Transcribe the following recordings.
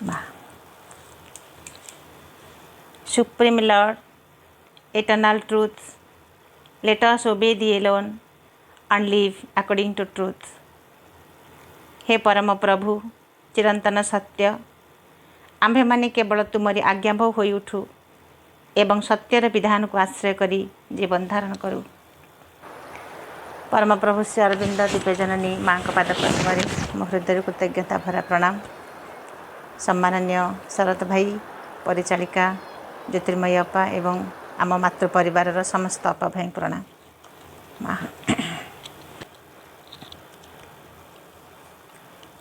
ମା। Supreme Lord, eternal truth, let us obey thee alone and live according to truth. ହେ ପରମ ପ୍ରଭୁ, ଚିରନ୍ତନ ସତ୍ୟ, ଆମ୍ଭେମାନେ କେବଳ ତୁମରି ଆଜ୍ଞାବହ ହୋଇଉଠୁ ଏବଂ ସତ୍ୟର ବିଧାନକୁ ଆଶ୍ରୟ କରି ଜୀବନ ଧାରଣ କରୁ। ପରମ ପ୍ରଭୁ ଶ୍ରୀ ଅରବିନ୍ଦ, ଦିବ୍ୟଜନନୀ ମାଙ୍କ ପାଦ ପଦ୍ମରେ ମୋ ହୃଦୟରୁ କୃତଜ୍ଞତା ଭରା ପ୍ରଣାମ। ସମ୍ମାନନୀୟ ଶରତ ଭାଇ, ପରିଚାଳିକା ଜ୍ୟୋତିର୍ମୟୀ ଅପା ଏବଂ ଆମ ମାତୃ ପରିବାରର ସମସ୍ତ ଅପା ଭାଇଙ୍କୁ ପ୍ରଣାମ। ମା,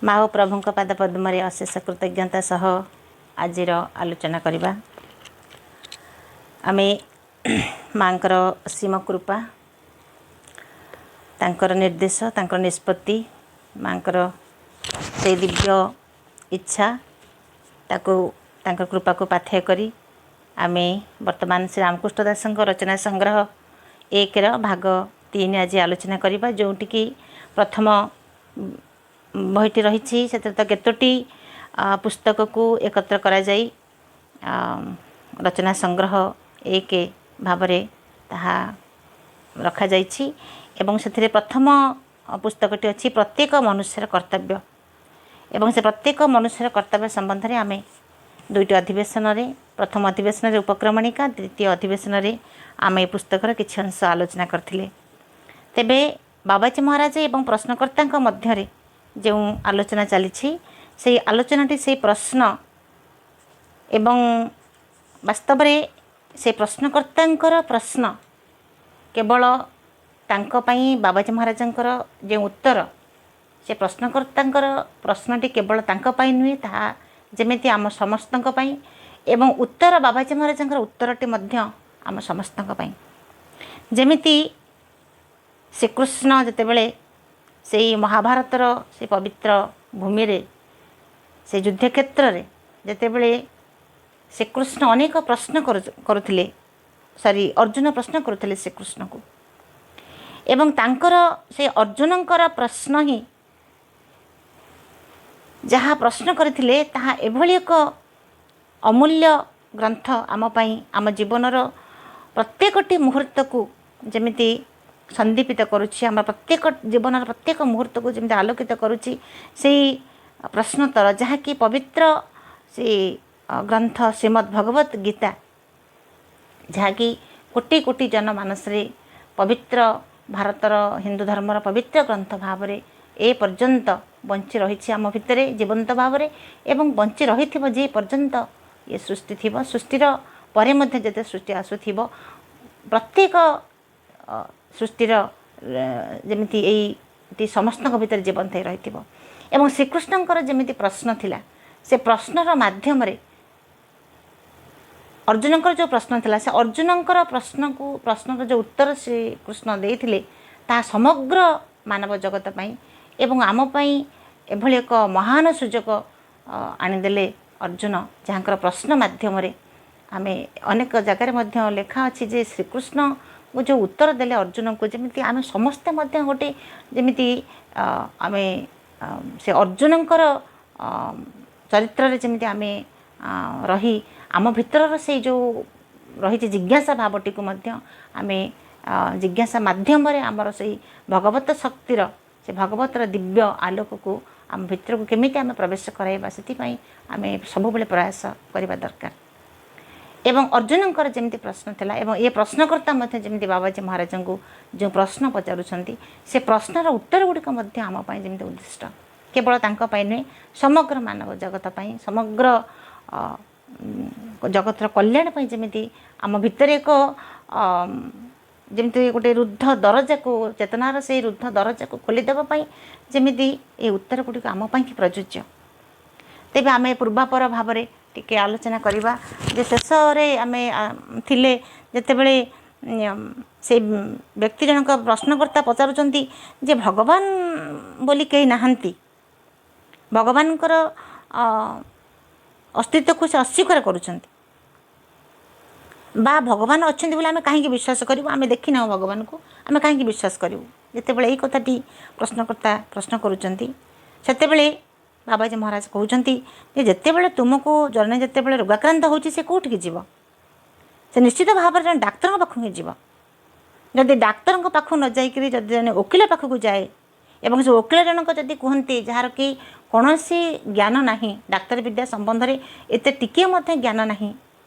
ମା ଓ ପ୍ରଭୁଙ୍କ ପାଦ ପଦ୍ମରେ ଅଶେଷ କୃତଜ୍ଞତା ସହ ଆଜିର ଆଲୋଚନା କରିବା। ଆମେ ମାଙ୍କର ଅସୀମ କୃପା, ତାଙ୍କର ନିର୍ଦ୍ଦେଶ, ତାଙ୍କର ନିଷ୍ପତ୍ତି, ମାଙ୍କର ସେଇ ଦିବ୍ୟ ଇଚ୍ଛା, ତାକୁ ତାଙ୍କ କୃପାକୁ ପାଥେୟ କରି ଆମେ ବର୍ତ୍ତମାନ ଶ୍ରୀ ରାମକୃଷ୍ଣ ଦାସଙ୍କ ରଚନା ସଂଗ୍ରହ 1ର ଭାଗ 3 ଆଜି ଆଲୋଚନା କରିବା, ଯେଉଁଠିକି ପ୍ରଥମ ବହିଟି ରହିଛି। ସେଥିରେ ତ କେତୋଟି ପୁସ୍ତକକୁ ଏକତ୍ର କରାଯାଇ ରଚନା ସଂଗ୍ରହ 1 ଭାବରେ ତାହା ରଖାଯାଇଛି ଏବଂ ସେଥିରେ ପ୍ରଥମ ପୁସ୍ତକଟି ଅଛି ପ୍ରତ୍ୟେକ ମନୁଷ୍ୟର କର୍ତ୍ତବ୍ୟ। ଏବଂ ସେ ପ୍ରତ୍ୟେକ ମନୁଷ୍ୟର କର୍ତ୍ତବ୍ୟ ସମ୍ବନ୍ଧରେ ଆମେ ଦୁଇଟି ଅଧିବେଶନରେ, ପ୍ରଥମ ଅଧିବେଶନରେ ଉପକ୍ରମଣିକା, ଦ୍ୱିତୀୟ ଅଧିବେଶନରେ ଆମେ ଏ ପୁସ୍ତକର କିଛି ଅଂଶ ଆଲୋଚନା କରିଥିଲେ। ତେବେ ବାବାଜୀ ମହାରାଜ ଏବଂ ପ୍ରଶ୍ନକର୍ତ୍ତାଙ୍କ ମଧ୍ୟରେ ଯେଉଁ ଆଲୋଚନା ଚାଲିଛି, ସେଇ ଆଲୋଚନାଟି ସେଇ ପ୍ରଶ୍ନ ଏବଂ ବାସ୍ତବରେ ସେ ପ୍ରଶ୍ନକର୍ତ୍ତାଙ୍କର ପ୍ରଶ୍ନ କେବଳ ତାଙ୍କ ପାଇଁ ବାବାଜୀ ମହାରାଜଙ୍କର ଯେଉଁ ଉତ୍ତର, ସେ ପ୍ରଶ୍ନକର୍ତ୍ତାଙ୍କର ପ୍ରଶ୍ନଟି କେବଳ ତାଙ୍କ ପାଇଁ ନୁହେଁ, ତାହା ଯେମିତି ଆମ ସମସ୍ତଙ୍କ ପାଇଁ, ଏବଂ ଉତ୍ତର ବାବାଜୀ ମହାରାଜଙ୍କର ଉତ୍ତରଟି ମଧ୍ୟ ଆମ ସମସ୍ତଙ୍କ ପାଇଁ। ଯେମିତି ଶ୍ରୀକୃଷ୍ଣ ଯେତେବେଳେ ସେଇ ମହାଭାରତର ସେ ପବିତ୍ର ଭୂମିରେ, ସେ ଯୁଦ୍ଧକ୍ଷେତ୍ରରେ ଯେତେବେଳେ ଶ୍ରୀକୃଷ୍ଣ ଅନେକ ପ୍ରଶ୍ନ କରୁଥିଲେ, ସରି, ଅର୍ଜୁନ ପ୍ରଶ୍ନ କରୁଥିଲେ ଶ୍ରୀକୃଷ୍ଣକୁ, ଏବଂ ତାଙ୍କର ସେ ଅର୍ଜୁନଙ୍କର ପ୍ରଶ୍ନ ହିଁ ଯାହା ପ୍ରଶ୍ନ କରିଥିଲେ ତାହା ଏଭଳି ଏକ ଅମୂଲ୍ୟ ଗ୍ରନ୍ଥ ଆମ ପାଇଁ, ଆମ ଜୀବନର ପ୍ରତ୍ୟେକଟି ମୁହୂର୍ତ୍ତକୁ ଯେମିତି ସନ୍ଦୀପିତ କରୁଛି, ଆମ ପ୍ରତ୍ୟେକ ଜୀବନର ପ୍ରତ୍ୟେକ ମୁହୂର୍ତ୍ତକୁ ଯେମିତି ଆଲୋକିତ କରୁଛି ସେଇ ପ୍ରଶ୍ନୋତ୍ତର, ଯାହାକି ପବିତ୍ର ସେ ଗ୍ରନ୍ଥ ଶ୍ରୀମଦ୍ ଭଗବତ ଗୀତା, ଯାହାକି କୋଟି କୋଟି ଜନମାନସରେ ପବିତ୍ର ଭାରତର ହିନ୍ଦୁ ଧର୍ମର ପବିତ୍ର ଗ୍ରନ୍ଥ ଭାବରେ ଏ ପର୍ଯ୍ୟନ୍ତ ବଞ୍ଚି ରହିଛି ଆମ ଭିତରେ ଜୀବନ୍ତ ଭାବରେ, ଏବଂ ବଞ୍ଚି ରହିଥିବ ଯେ ପର୍ଯ୍ୟନ୍ତ ଏ ସୃଷ୍ଟି ଥିବ, ସୃଷ୍ଟିର ପରେ ମଧ୍ୟ ଯେତେ ସୃଷ୍ଟି ଆସୁଥିବ, ପ୍ରତ୍ୟେକ ସୃଷ୍ଟିର ଯେମିତି ଏଇଟି ସମସ୍ତଙ୍କ ଭିତରେ ଜୀବନ୍ତ ହେଇ ରହିଥିବ। ଏବଂ ଶ୍ରୀକୃଷ୍ଣଙ୍କର ଯେମିତି ପ୍ରଶ୍ନ ଥିଲା, ସେ ପ୍ରଶ୍ନର ମାଧ୍ୟମରେ ଅର୍ଜୁନଙ୍କର ଯେଉଁ ପ୍ରଶ୍ନ ଥିଲା, ସେ ଅର୍ଜୁନଙ୍କର ପ୍ରଶ୍ନର ଯେଉଁ ଉତ୍ତର ଶ୍ରୀକୃଷ୍ଣ ଦେଇଥିଲେ ତାହା ସମଗ୍ର ମାନବ ଜଗତ ପାଇଁ ଏବଂ ଆମ ପାଇଁ ଏଭଳି ଏକ ମହାନ ସୁଯୋଗ ଆଣିଦେଲେ ଅର୍ଜୁନ, ଯାହାଙ୍କର ପ୍ରଶ୍ନ ମାଧ୍ୟମରେ ଆମେ ଅନେକ ଜାଗାରେ ମଧ୍ୟ ଲେଖା ଅଛି ଯେ ଶ୍ରୀକୃଷ୍ଣଙ୍କୁ ଯେଉଁ ଉତ୍ତର ଦେଲେ ଅର୍ଜୁନଙ୍କୁ, ଯେମିତି ଆମେ ସମସ୍ତେ ମଧ୍ୟ ଗୋଟେ ଯେମିତି ଆମେ ସେ ଅର୍ଜୁନଙ୍କର ଚରିତ୍ରରେ ଯେମିତି ଆମେ ରହି ଆମ ଭିତରର ସେଇ ଯେଉଁ ରହିଛି ଜିଜ୍ଞାସା ଭାବଟିକୁ ମଧ୍ୟ ଆମେ ଜିଜ୍ଞାସା ମାଧ୍ୟମରେ ଆମର ସେଇ ଭଗବତ ଶକ୍ତିର, ସେ ଭଗବତର ଦିବ୍ୟ ଆଲୋକକୁ ଆମ ଭିତରକୁ କେମିତି ଆମେ ପ୍ରବେଶ କରାଇବା, ସେଥିପାଇଁ ଆମେ ସବୁବେଳେ ପ୍ରୟାସ କରିବା ଦରକାର। ଏବଂ ଅର୍ଜୁନଙ୍କର ଯେମିତି ପ୍ରଶ୍ନ ଥିଲା ଏବଂ ଏ ପ୍ରଶ୍ନକର୍ତ୍ତା ମଧ୍ୟ ଯେମିତି ବାବାଜୀ ମହାରାଜଙ୍କୁ ଯେଉଁ ପ୍ରଶ୍ନ ପଚାରୁଛନ୍ତି, ସେ ପ୍ରଶ୍ନର ଉତ୍ତର ଗୁଡ଼ିକ ମଧ୍ୟ ଆମ ପାଇଁ ଯେମିତି ଉଦ୍ଦିଷ୍ଟ, କେବଳ ତାଙ୍କ ପାଇଁ ନୁହେଁ, ସମଗ୍ର ମାନବ ଜଗତ ପାଇଁ, ସମଗ୍ର ଜଗତର କଲ୍ୟାଣ ପାଇଁ ଯେମିତି ଆମ ଭିତରେ ଏକ ଯେମିତି ଗୋଟେ ରୁଦ୍ଧ ଦରଜାକୁ, ଚେତନାର ସେଇ ରୁଦ୍ଧ ଦରଜାକୁ ଖୋଲିଦେବା ପାଇଁ ଯେମିତି ଏ ଉତ୍ତର ଗୁଡ଼ିକ ଆମ ପାଇଁ ପ୍ରଯୁଜ୍ୟ। ତେବେ ଆମେ ପୂର୍ବାପର ଭାବରେ ଟିକେ ଆଲୋଚନା କରିବା ଯେ ଶେଷରେ ଆମେ ଥିଲେ ଯେତେବେଳେ ସେ ବ୍ୟକ୍ତି ଜଣକ ପ୍ରଶ୍ନକର୍ତ୍ତା ପଚାରୁଛନ୍ତି ଯେ ଭଗବାନ ବୋଲି କେହି ନାହାନ୍ତି, ଭଗବାନଙ୍କର ଅସ୍ତିତ୍ୱକୁ ସେ ଅସ୍ୱୀକାର କରୁଛନ୍ତି, ବା ଭଗବାନ ଅଛନ୍ତି ବୋଲି ଆମେ କାହିଁକି ବିଶ୍ୱାସ କରିବୁ, ଆମେ ଦେଖିନାହୁଁ ଭଗବାନଙ୍କୁ, ଆମେ କାହିଁକି ବିଶ୍ୱାସ କରିବୁ। ଯେତେବେଳେ ଏଇ କଥାଟି ପ୍ରଶ୍ନକର୍ତ୍ତା ପ୍ରଶ୍ନ କରୁଛନ୍ତି, ସେତେବେଳେ ବାବାଜୀ ମହାରାଜ କହୁଛନ୍ତି ଯେ ଯେତେବେଳେ ତୁମକୁ ଜଣେ ଯେତେବେଳେ ରୋଗାକ୍ରାନ୍ତ ହେଉଛି, ସେ କେଉଁଠିକି ଯିବ? ସେ ନିଶ୍ଚିତ ଭାବରେ ଜଣେ ଡାକ୍ତରଙ୍କ ପାଖକୁ ହିଁ ଯିବ। ଯଦି ଡାକ୍ତରଙ୍କ ପାଖକୁ ନ ଯାଇକରି ଯଦି ଜଣେ ଓକିଲ ପାଖକୁ ଯାଏ ଏବଂ ସେ ଓକିଲ ଜଣକ ଯଦି କୁହନ୍ତି, ଯାହାର କି କୌଣସି ଜ୍ଞାନ ନାହିଁ, ଡାକ୍ତର ବିଦ୍ୟା ସମ୍ବନ୍ଧରେ ଏତେ ଟିକିଏ ମଧ୍ୟ ଜ୍ଞାନ ନାହିଁ,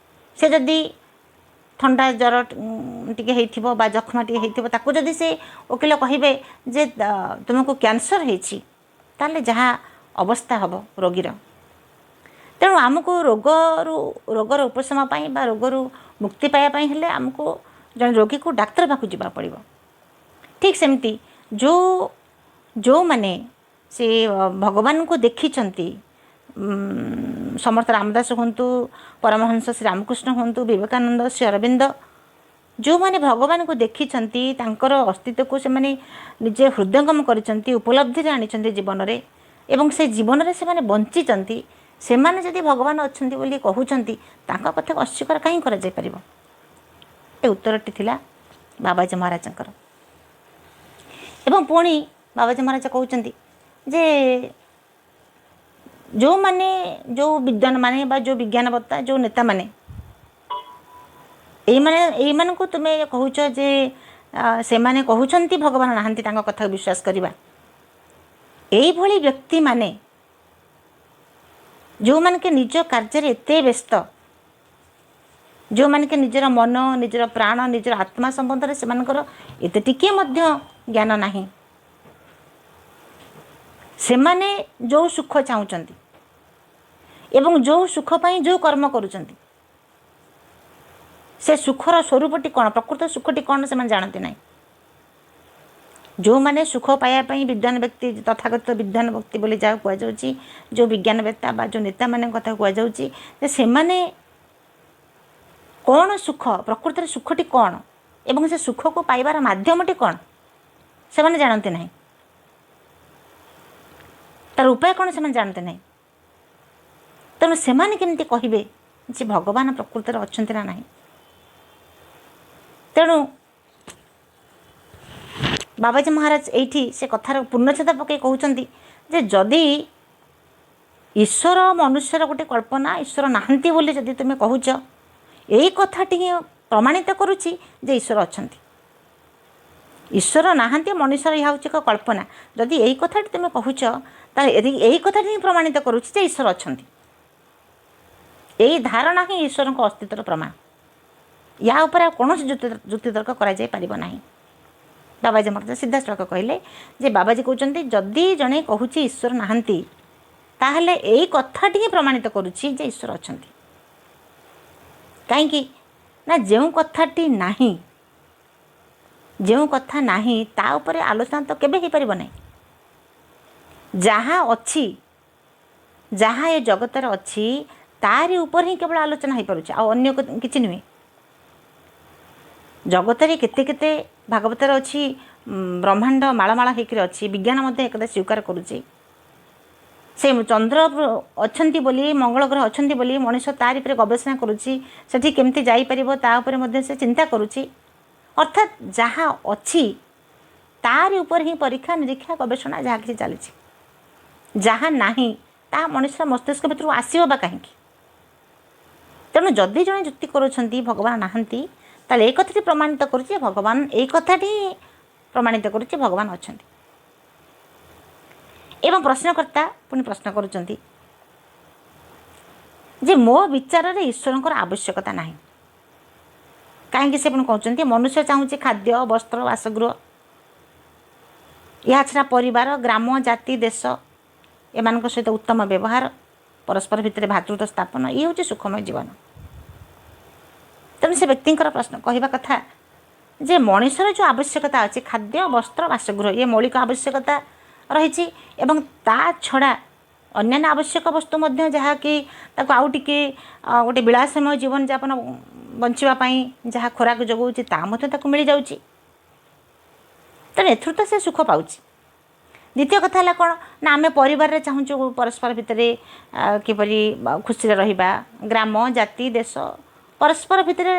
ସେ ଯଦି ଥଣ୍ଡା ଜ୍ୱର ଟିକେ ହେଇଥିବ ବା ଯକ୍ଷ୍ମା ଟିକେ ହେଇଥିବ, ତାକୁ ଯଦି ସେ ଓକିଲ କହିବେ ଯେ ତୁମକୁ କ୍ୟାନ୍ସର ହେଇଛି, ତାହେଲେ ଯାହା ଅବସ୍ଥା ହେବ ରୋଗୀର। ତେଣୁ ଆମକୁ ରୋଗର ଉପଶମ ପାଇଁ ବା ରୋଗରୁ ମୁକ୍ତି ପାଇବା ପାଇଁ ହେଲେ ଆମକୁ ଜଣେ ରୋଗୀକୁ ଡାକ୍ତର ପାଖକୁ ଯିବାକୁ ପଡ଼ିବ। ଠିକ୍ ସେମିତି ଯେଉଁମାନେ ସେ ଭଗବାନଙ୍କୁ ଦେଖିଛନ୍ତି, ସମର୍ଥ ରାମଦାସ ହୁଅନ୍ତୁ, ପରମହଂସ ଶ୍ରୀ ରାମକୃଷ୍ଣ ହୁଅନ୍ତୁ, ବିବେକାନନ୍ଦ, ଶ୍ରୀ ଅରବିନ୍ଦ, ଯେଉଁମାନେ ଭଗବାନଙ୍କୁ ଦେଖିଛନ୍ତି, ତାଙ୍କର ଅସ୍ତିତ୍ୱକୁ ସେମାନେ ନିଜେ ହୃଦୟଙ୍ଗମ କରିଛନ୍ତି, ଉପଲବ୍ଧିରେ ଆଣିଛନ୍ତି ଜୀବନରେ ଏବଂ ସେ ଜୀବନରେ ସେମାନେ ବଞ୍ଚିଛନ୍ତି, ସେମାନେ ଯଦି ଭଗବାନ ଅଛନ୍ତି ବୋଲି କହୁଛନ୍ତି, ତାଙ୍କ କଥାକୁ ଅସ୍ୱୀକାର କାହିଁ କରାଯାଇପାରିବ? ଏ ଉତ୍ତରଟି ଥିଲା ବାବାଜୀ ମହାରାଜଙ୍କର। ଏବଂ ପୁଣି ବାବାଜୀ ମହାରାଜ କହୁଛନ୍ତି ଯେ ଯେଉଁମାନେ, ଯେଉଁ ବିଦ୍ୱାନମାନେ ବା ଯେଉଁ ବିଜ୍ଞାନବତ୍ତା, ଯେଉଁ ନେତାମାନେ, ଏଇମାନଙ୍କୁ ତୁମେ କହୁଛ ଯେ ସେମାନେ କହୁଛନ୍ତି ଭଗବାନ ନାହାନ୍ତି, ତାଙ୍କ କଥାକୁ ବିଶ୍ୱାସ କରିବା, ଏଇଭଳି ବ୍ୟକ୍ତିମାନେ ଯେଉଁମାନେ କି ନିଜ କାର୍ଯ୍ୟରେ ଏତେ ବ୍ୟସ୍ତ, ଯେଉଁମାନେ କି ନିଜର ମନ, ନିଜର ପ୍ରାଣ, ନିଜର ଆତ୍ମା ସମ୍ବନ୍ଧରେ ସେମାନଙ୍କର ଏତେ ଟିକିଏ ମଧ୍ୟ ଜ୍ଞାନ ନାହିଁ, ସେମାନେ ଯେଉଁ ସୁଖ ଚାହୁଁଛନ୍ତି ଏବଂ ଯେଉଁ ସୁଖ ପାଇଁ ଯେଉଁ କର୍ମ କରୁଛନ୍ତି, ସେ ସୁଖର ସ୍ୱରୂପଟି କ'ଣ, ପ୍ରକୃତ ସୁଖଟି କ'ଣ, ସେମାନେ ଜାଣନ୍ତି ନାହିଁ। ଯେଉଁମାନେ ସୁଖ ପାଇବା ପାଇଁ ବିଦ୍ୱାନ ବ୍ୟକ୍ତି, ତଥାକଥିତ ବିଦ୍ୱାନ ବ୍ୟକ୍ତି ବୋଲି ଯାହା କୁହାଯାଉଛି, ଯେଉଁ ବିଜ୍ଞାନବେତ୍ତା ବା ଯେଉଁ ନେତାମାନଙ୍କ କଥା କୁହାଯାଉଛି ଯେ ସେମାନେ କ'ଣ ସୁଖ, ପ୍ରକୃତରେ ସୁଖଟି କ'ଣ ଏବଂ ସେ ସୁଖକୁ ପାଇବାର ମାଧ୍ୟମଟି କ'ଣ, ସେମାନେ ଜାଣନ୍ତି ନାହିଁ। ତାର ଉପାୟ କ'ଣ, ସେମାନେ ଜାଣନ୍ତି ନାହିଁ। ତେଣୁ ସେମାନେ କେମିତି କହିବେ ଯେ ଭଗବାନ ପ୍ରକୃତରେ ଅଛନ୍ତି ନା ନାହିଁ? ତେଣୁ ବାବାଜୀ ମହାରାଜ ଏଇଠି ସେ କଥାର ପୂର୍ଣ୍ଣଚ୍ଛେଦ ପକାଇ କହୁଛନ୍ତି ଯେ ଯଦି ଈଶ୍ୱର ମନୁଷ୍ୟର ଗୋଟେ କଳ୍ପନା, ଈଶ୍ୱର ନାହାନ୍ତି ବୋଲି ଯଦି ତୁମେ କହୁଛ, ଏଇ କଥାଟି ହିଁ ପ୍ରମାଣିତ କରୁଛି ଯେ ଈଶ୍ୱର ଅଛନ୍ତି। ଈଶ୍ୱର ନାହାନ୍ତି, ମଣିଷର ଏହା ହେଉଛି ଏକ କଳ୍ପନା, ଯଦି ଏଇ କଥାଟି ତୁମେ କହୁଛ, ତାହେଲେ ଏଇ କଥାଟି ହିଁ ପ୍ରମାଣିତ କରୁଛି ଯେ ଈଶ୍ୱର ଅଛନ୍ତି। ଏଇ ଧାରଣା ହିଁ ଈଶ୍ୱରଙ୍କ ଅସ୍ତିତ୍ୱର ପ୍ରମାଣ। ୟା ଉପରେ ଆଉ କୌଣସି ଯୁକ୍ତିତର୍କ କରାଯାଇପାରିବ ନାହିଁ। ବାବାଜୀ ମହାରାଜ ସିଧାସଳଖ କହିଲେ ଯେ ବାବାଜୀ କହୁଛନ୍ତି, ଯଦି ଜଣେ କହୁଛି ଈଶ୍ୱର ନାହାନ୍ତି, ତାହେଲେ ଏଇ କଥାଟି ହିଁ ପ୍ରମାଣିତ କରୁଛି ଯେ ଈଶ୍ୱର ଅଛନ୍ତି। କାହିଁକି ନା ଯେଉଁ କଥାଟି ନାହିଁ, ଯେଉଁ କଥା ନାହିଁ, ତା ଉପରେ ଆଲୋଚନା ତ କେବେ ହେଇପାରିବ ନାହିଁ। ଯାହା ଅଛି, ଯାହା ଏ ଜଗତରେ ଅଛି, ତାରି ଉପରେ ହିଁ କେବଳ ଆଲୋଚନା ହେଇପାରୁଛି, ଆଉ ଅନ୍ୟ କିଛି ନୁହେଁ। ଜଗତରେ କେତେ କେତେ, ଭାଗବତରେ ଅଛି, ବ୍ରହ୍ମାଣ୍ଡ ମାଳମାଳ ହେଇକରି ଅଛି। ବିଜ୍ଞାନ ମଧ୍ୟ ଏକଥା ସ୍ୱୀକାର କରୁଛି। ସେ ଚନ୍ଦ୍ର ଅଛନ୍ତି ବୋଲି, ମଙ୍ଗଳ ଗ୍ରହ ଅଛନ୍ତି ବୋଲି ମଣିଷ ତାରି ଉପରେ ଗବେଷଣା କରୁଛି। ସେଠି କେମିତି ଯାଇପାରିବ, ତା ଉପରେ ମଧ୍ୟ ସେ ଚିନ୍ତା କରୁଛି। ଅର୍ଥାତ୍ ଯାହା ଅଛି, ତାରି ଉପରେ ହିଁ ପରୀକ୍ଷା ନିରୀକ୍ଷା, ଗବେଷଣା ଯାହା କିଛି ଚାଲିଛି। ଯାହା ନାହିଁ, ତାହା ମଣିଷର ମସ୍ତିଷ୍କ ଭିତରକୁ ଆସିବ ବା କାହିଁକି? ତେଣୁ ଯଦି ଜଣେ ଯୁକ୍ତି କରୁଛନ୍ତି ଭଗବାନ ନାହାନ୍ତି, ତାହେଲେ ଏଇ କଥାଟି ପ୍ରମାଣିତ କରୁଛି ଭଗବାନ, ଏଇ କଥାଟି ପ୍ରମାଣିତ କରୁଛି ଭଗବାନ ଅଛନ୍ତି। ଏବଂ ପ୍ରଶ୍ନକର୍ତ୍ତା ପୁଣି ପ୍ରଶ୍ନ କରୁଛନ୍ତି ଯେ ମୋ ବିଚାରରେ ଈଶ୍ୱରଙ୍କର ଆବଶ୍ୟକତା ନାହିଁ। କାହିଁକି ସେ ପୁଣି କହୁଛନ୍ତି, ମନୁଷ୍ୟ ଚାହୁଁଛି ଖାଦ୍ୟ, ବସ୍ତ୍ର, ବାସଗୃହ, ଏହା ଛଡ଼ା ପରିବାର, ଗ୍ରାମ, ଜାତି, ଦେଶ, ଏମାନଙ୍କ ସହିତ ଉତ୍ତମ ବ୍ୟବହାର, ପରସ୍ପର ଭିତରେ ଭ୍ରାତୃତ୍ୱ ସ୍ଥାପନ, ଇଏ ହେଉଛି ସୁଖମୟ ଜୀବନ। ତେଣୁ ସେ ବ୍ୟକ୍ତିଙ୍କର ପ୍ରଶ୍ନ କହିବା କଥା ଯେ ମଣିଷର ଯେଉଁ ଆବଶ୍ୟକତା ଅଛି, ଖାଦ୍ୟ, ବସ୍ତ୍ର, ବାସଗୃହ, ଇଏ ମୌଳିକ ଆବଶ୍ୟକତା ରହିଛି ଏବଂ ତା ଛଡ଼ା ଅନ୍ୟାନ୍ୟ ଆବଶ୍ୟକ ବସ୍ତୁ ମଧ୍ୟ, ଯାହାକି ତାକୁ ଆଉ ଟିକେ ଗୋଟେ ବିଳାସମୟ ଜୀବନଯାପନ ବଞ୍ଚିବା ପାଇଁ ଯାହା ଖୋରାକ ଯୋଗାଉଛି, ତାହା ମଧ୍ୟ ତାକୁ ମିଳିଯାଉଛି। ତେଣୁ ଏଥିରୁ ତ ସେ ସୁଖ ପାଉଛି। ଦ୍ୱିତୀୟ କଥା ହେଲା କ'ଣ ନା ଆମେ ପରିବାରରେ ଚାହୁଁଛୁ ପରସ୍ପର ଭିତରେ କିପରି ଖୁସିରେ ରହିବା, ଗ୍ରାମ, ଜାତି, ଦେଶ, ପରସ୍ପର ଭିତରେ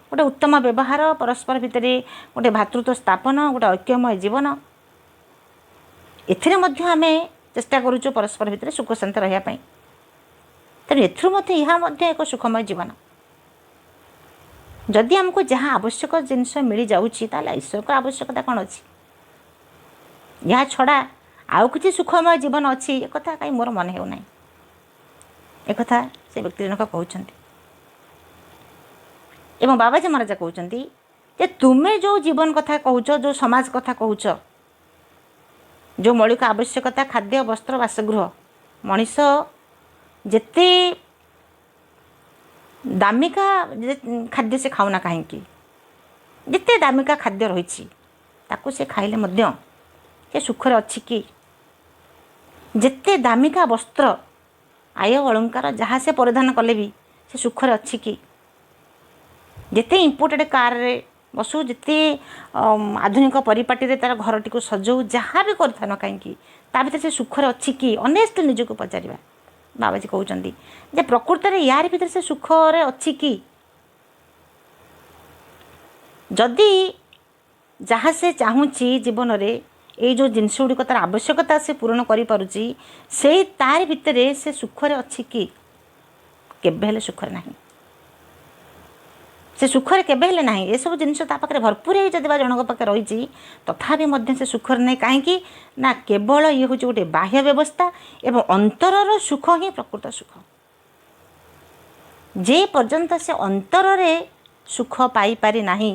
ଗୋଟେ ଉତ୍ତମ ବ୍ୟବହାର, ପରସ୍ପର ଭିତରେ ଗୋଟେ ଭ୍ରାତୃତ୍ୱ ସ୍ଥାପନ, ଗୋଟେ ଐକ୍ୟମୟ ଜୀବନ, ଏଥିରେ ମଧ୍ୟ ଆମେ ଚେଷ୍ଟା କରୁଛୁ ପରସ୍ପର ଭିତରେ ସୁଖ ଶାନ୍ତି ରହିବା ପାଇଁ। ତେଣୁ ଏଥିରୁ ମଧ୍ୟ ଏହା ମଧ୍ୟ ଏକ ସୁଖମୟ ଜୀବନ। ଯଦି ଆମକୁ ଯାହା ଆବଶ୍ୟକ ଜିନିଷ ମିଳିଯାଉଛି, ତାହେଲେ ଈଶ୍ୱରଙ୍କର ଆବଶ୍ୟକତା କ'ଣ ଅଛି? ଏହା ଛଡ଼ା ଆଉ କିଛି ସୁଖମୟ ଜୀବନ ଅଛି, ଏକଥା କାହିଁ ମୋର ମନେ ହେଉନାହିଁ। ଏକଥା ସେ ବ୍ୟକ୍ତି ଜଣକ କହୁଛନ୍ତି ଏବଂ ବାବାଜୀ ମହାରାଜା କହୁଛନ୍ତି ଯେ ତୁମେ ଯେଉଁ ଜୀବନ କଥା କହୁଛ, ଯେଉଁ ସମାଜ କଥା କହୁଛ, ଯେଉଁ ମୌଳିକ ଆବଶ୍ୟକତା ଖାଦ୍ୟ, ବସ୍ତ୍ର, ବାସଗୃହ, ମଣିଷ ଯେତେ ଦାମିକା ଖାଦ୍ୟ ସେ ଖାଉନା କାହିଁକି, ଯେତେ ଦାମିକା ଖାଦ୍ୟ ରହିଛି ତାକୁ ସେ ଖାଇଲେ ମଧ୍ୟ ସେ ସୁଖରେ ଅଛି କି? ଯେତେ ଦାମିକା ବସ୍ତ୍ର, ଆୟ ଅଳଙ୍କାର ଯାହା ସେ ପରିଧାନ କଲେ ବି ସେ ସୁଖରେ ଅଛି କି? ଯେତେ ଇମ୍ପୋର୍ଟେଡ଼ କାରରେ ବସୁ, ଯେତେ ଆଧୁନିକ ପରିପାଟିରେ ତା'ର ଘରଟିକୁ ସଜାଉ, ଯାହା ବି କରିଥାଉ ନା କାହିଁକି, ତା ଭିତରେ ସେ ସୁଖରେ ଅଛି କି? ଅନେଷ୍ଟଲି ନିଜକୁ ପଚାରିବା। ବାବାଜୀ କହୁଛନ୍ତି ଯେ ପ୍ରକୃତରେ ୟାରି ଭିତରେ ସେ ସୁଖରେ ଅଛି କି? ଯଦି ଯାହା ସେ ଚାହୁଁଛି ଜୀବନରେ, ଏଇ ଯେଉଁ ଜିନିଷ ଗୁଡ଼ିକ ତା'ର ଆବଶ୍ୟକତା ସେ ପୂରଣ କରିପାରୁଛି, ସେଇ ତାରି ଭିତରେ ସେ ସୁଖରେ ଅଛି କି? କେବେ ହେଲେ ସୁଖରେ ନାହିଁ। ସେ ସୁଖରେ କେବେ ହେଲେ ନାହିଁ। ଏସବୁ ଜିନିଷ ତା ପାଖରେ ଭରପୁର ହେଇ ଯଦି ବା ଜଣଙ୍କ ପାଖରେ ରହିଛି, ତଥାପି ମଧ୍ୟ ସେ ସୁଖରେ ନାହିଁ। କାହିଁକି ନା କେବଳ ଇଏ ହେଉଛି ଗୋଟେ ବାହ୍ୟ ବ୍ୟବସ୍ଥା ଏବଂ ଅନ୍ତରର ସୁଖ ହିଁ ପ୍ରକୃତ ସୁଖ। ଯେ ପର୍ଯ୍ୟନ୍ତ ସେ ଅନ୍ତରରେ ସୁଖ ପାଇପାରି ନାହିଁ,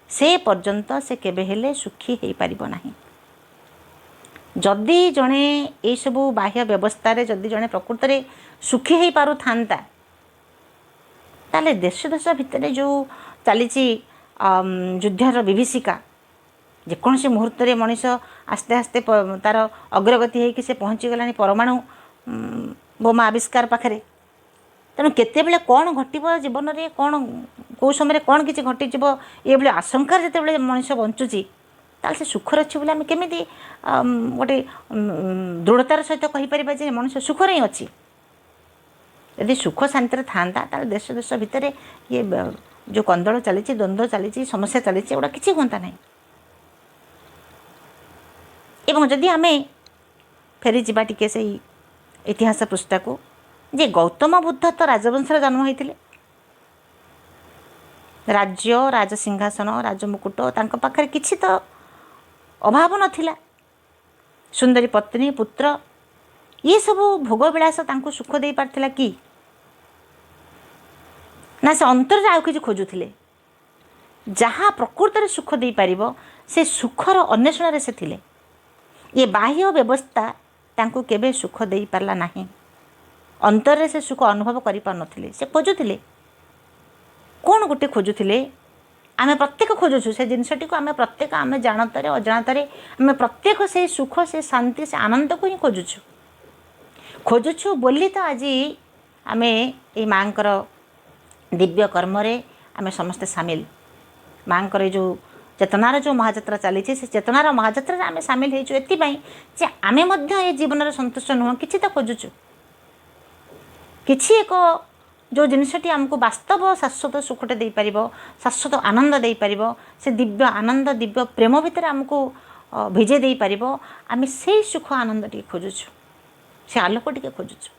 ସେ ପର୍ଯ୍ୟନ୍ତ ସେ କେବେ ହେଲେ ସୁଖୀ ହେଇପାରିବ ନାହିଁ। ଯଦି ଜଣେ ଏଇସବୁ ବାହ୍ୟ ବ୍ୟବସ୍ଥାରେ ଯଦି ଜଣେ ପ୍ରକୃତରେ ସୁଖୀ ହେଇପାରୁଥାନ୍ତା, ତାହେଲେ ଦେଶ ଦେଶ ଭିତରେ ଯେଉଁ ଚାଲିଛି ଯୁଦ୍ଧର ବିଭୀଷିକା, ଯେକୌଣସି ମୁହୂର୍ତ୍ତରେ ମଣିଷ ଆସ୍ତେ ଆସ୍ତେ ତା'ର ଅଗ୍ରଗତି ହେଇକି ସେ ପହଞ୍ଚିଗଲାଣି ପରମାଣୁ ବୋମା ଆବିଷ୍କାର ପାଖରେ। ତେଣୁ କେତେବେଳେ କ'ଣ ଘଟିବ ଜୀବନରେ, କ'ଣ କେଉଁ ସମୟରେ କ'ଣ କିଛି ଘଟିଯିବ, ଏଇଭଳି ଆଶଙ୍କାରେ ଯେତେବେଳେ ମଣିଷ ବଞ୍ଚୁଛି, ତାହେଲେ ସେ ସୁଖରେ ଅଛି ବୋଲି ଆମେ କେମିତି ଗୋଟେ ଦୃଢ଼ତାର ସହିତ କହିପାରିବା ଯେ ମଣିଷ ସୁଖରେ ହିଁ ଅଛି? ଯଦି ସୁଖ ଶାନ୍ତିରେ ଥାନ୍ତା, ତାହେଲେ ଦେଶ ଦେଶ ଭିତରେ ଇଏ ଯେଉଁ କନ୍ଦଳ ଚାଲିଛି, ଦ୍ୱନ୍ଦ୍ୱ ଚାଲିଛି, ସମସ୍ୟା ଚାଲିଛି, ଏଗୁଡ଼ା କିଛି ହୁଅନ୍ତା ନାହିଁ। ଏବଂ ଯଦି ଆମେ ଫେରିଯିବା ଟିକେ ସେଇ ଇତିହାସ ପୃଷ୍ଠାକୁ, ଯେ ଗୌତମ ବୁଦ୍ଧ ତ ରାଜବଂଶରେ ଜନ୍ମ ହୋଇଥିଲେ, ରାଜ୍ୟ, ରାଜସିଂହାସନ, ରାଜମୁକୁଟ, ତାଙ୍କ ପାଖରେ କିଛି ତ ଅଭାବ ନଥିଲା। ସୁନ୍ଦରୀ ପତ୍ନୀ, ପୁତ୍ର, ଇଏ ସବୁ ଭୋଗବିଳାସ ତାଙ୍କୁ ସୁଖ ଦେଇପାରିଥିଲା କି ନା ସେ ଅନ୍ତରରେ ଆଉ କିଛି ଖୋଜୁଥିଲେ? ଯାହା ପ୍ରକୃତରେ ସୁଖ ଦେଇପାରିବ, ସେ ସୁଖର ଅନ୍ୱେଷଣରେ ସେ ଥିଲେ। ଇଏ ବାହ୍ୟ ବ୍ୟବସ୍ଥା ତାଙ୍କୁ କେବେ ସୁଖ ଦେଇପାରିଲା ନାହିଁ। ଅନ୍ତରରେ ସେ ସୁଖ ଅନୁଭବ କରିପାରୁନଥିଲେ। ସେ ଖୋଜୁଥିଲେ, କ'ଣ ଗୋଟେ ଖୋଜୁଥିଲେ। ଆମେ ପ୍ରତ୍ୟେକ ଖୋଜୁଛୁ ସେ ଜିନିଷଟିକୁ। ଆମେ ପ୍ରତ୍ୟେକ, ଆମେ ଜାଣତରେ ଅଜାଣତରେ ଆମେ ପ୍ରତ୍ୟେକ ସେଇ ସୁଖ, ସେ ଶାନ୍ତି, ସେ ଆନନ୍ଦକୁ ହିଁ ଖୋଜୁଛୁ। ଖୋଜୁଛୁ ବୋଲି ତ ଆଜି ଆମେ ଏଇ ମାଆଙ୍କର ଦିବ୍ୟ କର୍ମରେ ଆମେ ସମସ୍ତେ ସାମିଲ। ମାଆଙ୍କର ଏଇ ଯେଉଁ ଚେତନାର ଯେଉଁ ମହାଯାତ୍ରା ଚାଲିଛି, ସେ ଚେତନାର ମହାଯାତ୍ରାରେ ଆମେ ସାମିଲ ହେଇଛୁ ଏଥିପାଇଁ ଯେ ଆମେ ମଧ୍ୟ ଏ ଜୀବନରେ ସନ୍ତୁଷ୍ଟ ନୁହଁ, କିଛି ତ ଖୋଜୁଛୁ, କିଛି ଏକ ଯେଉଁ ଜିନିଷଟି ଆମକୁ ବାସ୍ତବ ଶାଶ୍ୱତ ସୁଖଟେ ଦେଇପାରିବ, ଶାଶ୍ୱତ ଆନନ୍ଦ ଦେଇପାରିବ, ସେ ଦିବ୍ୟ ଆନନ୍ଦ, ଦିବ୍ୟ ପ୍ରେମ ଭିତରେ ଆମକୁ ଭିଜେଇ ଦେଇପାରିବ। ଆମେ ସେଇ ସୁଖ ଆନନ୍ଦ ଟିକେ ଖୋଜୁଛୁ, ସେ ଆଲୋକ ଟିକେ ଖୋଜୁଛୁ।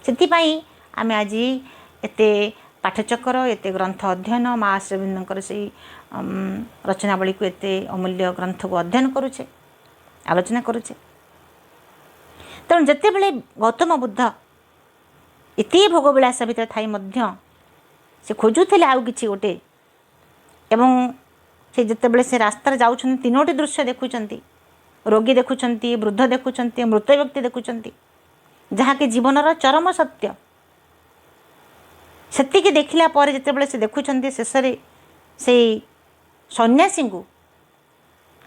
ସେଥିପାଇଁ ଆମେ ଆଜି ଏତେ ପାଠଚକ୍ର, ଏତେ ଗ୍ରନ୍ଥ ଅଧ୍ୟୟନ, ମା ଶ୍ରୀଅରବିନ୍ଦଙ୍କର ସେଇ ରଚନାବଳୀକୁ, ଏତେ ଅମୂଲ୍ୟ ଗ୍ରନ୍ଥକୁ ଅଧ୍ୟୟନ କରୁଛେ, ଆଲୋଚନା କରୁଛେ। ତେଣୁ ଯେତେବେଳେ ଗୌତମ ବୁଦ୍ଧ ଏତେ ଭୋଗବିଳାସ ଭିତରେ ଥାଇ ମଧ୍ୟ ସେ ଖୋଜୁଥିଲେ ଆଉ କିଛି ଗୋଟେ, ଏବଂ ସେ ଯେତେବେଳେ ସେ ରାସ୍ତାରେ ଯାଉଛନ୍ତି, ତିନୋଟି ଦୃଶ୍ୟ ଦେଖୁଛନ୍ତି। ରୋଗୀ ଦେଖୁଛନ୍ତି, ବୃଦ୍ଧ ଦେଖୁଛନ୍ତି, ମୃତ ବ୍ୟକ୍ତି ଦେଖୁଛନ୍ତି, ଯାହାକି ଜୀବନର ଚରମ ସତ୍ୟ। ସେତିକି ଦେଖିଲା ପରେ ଯେତେବେଳେ ସେ ଦେଖୁଛନ୍ତି ଶେଷରେ ସେଇ ସନ୍ନ୍ୟାସୀଙ୍କୁ,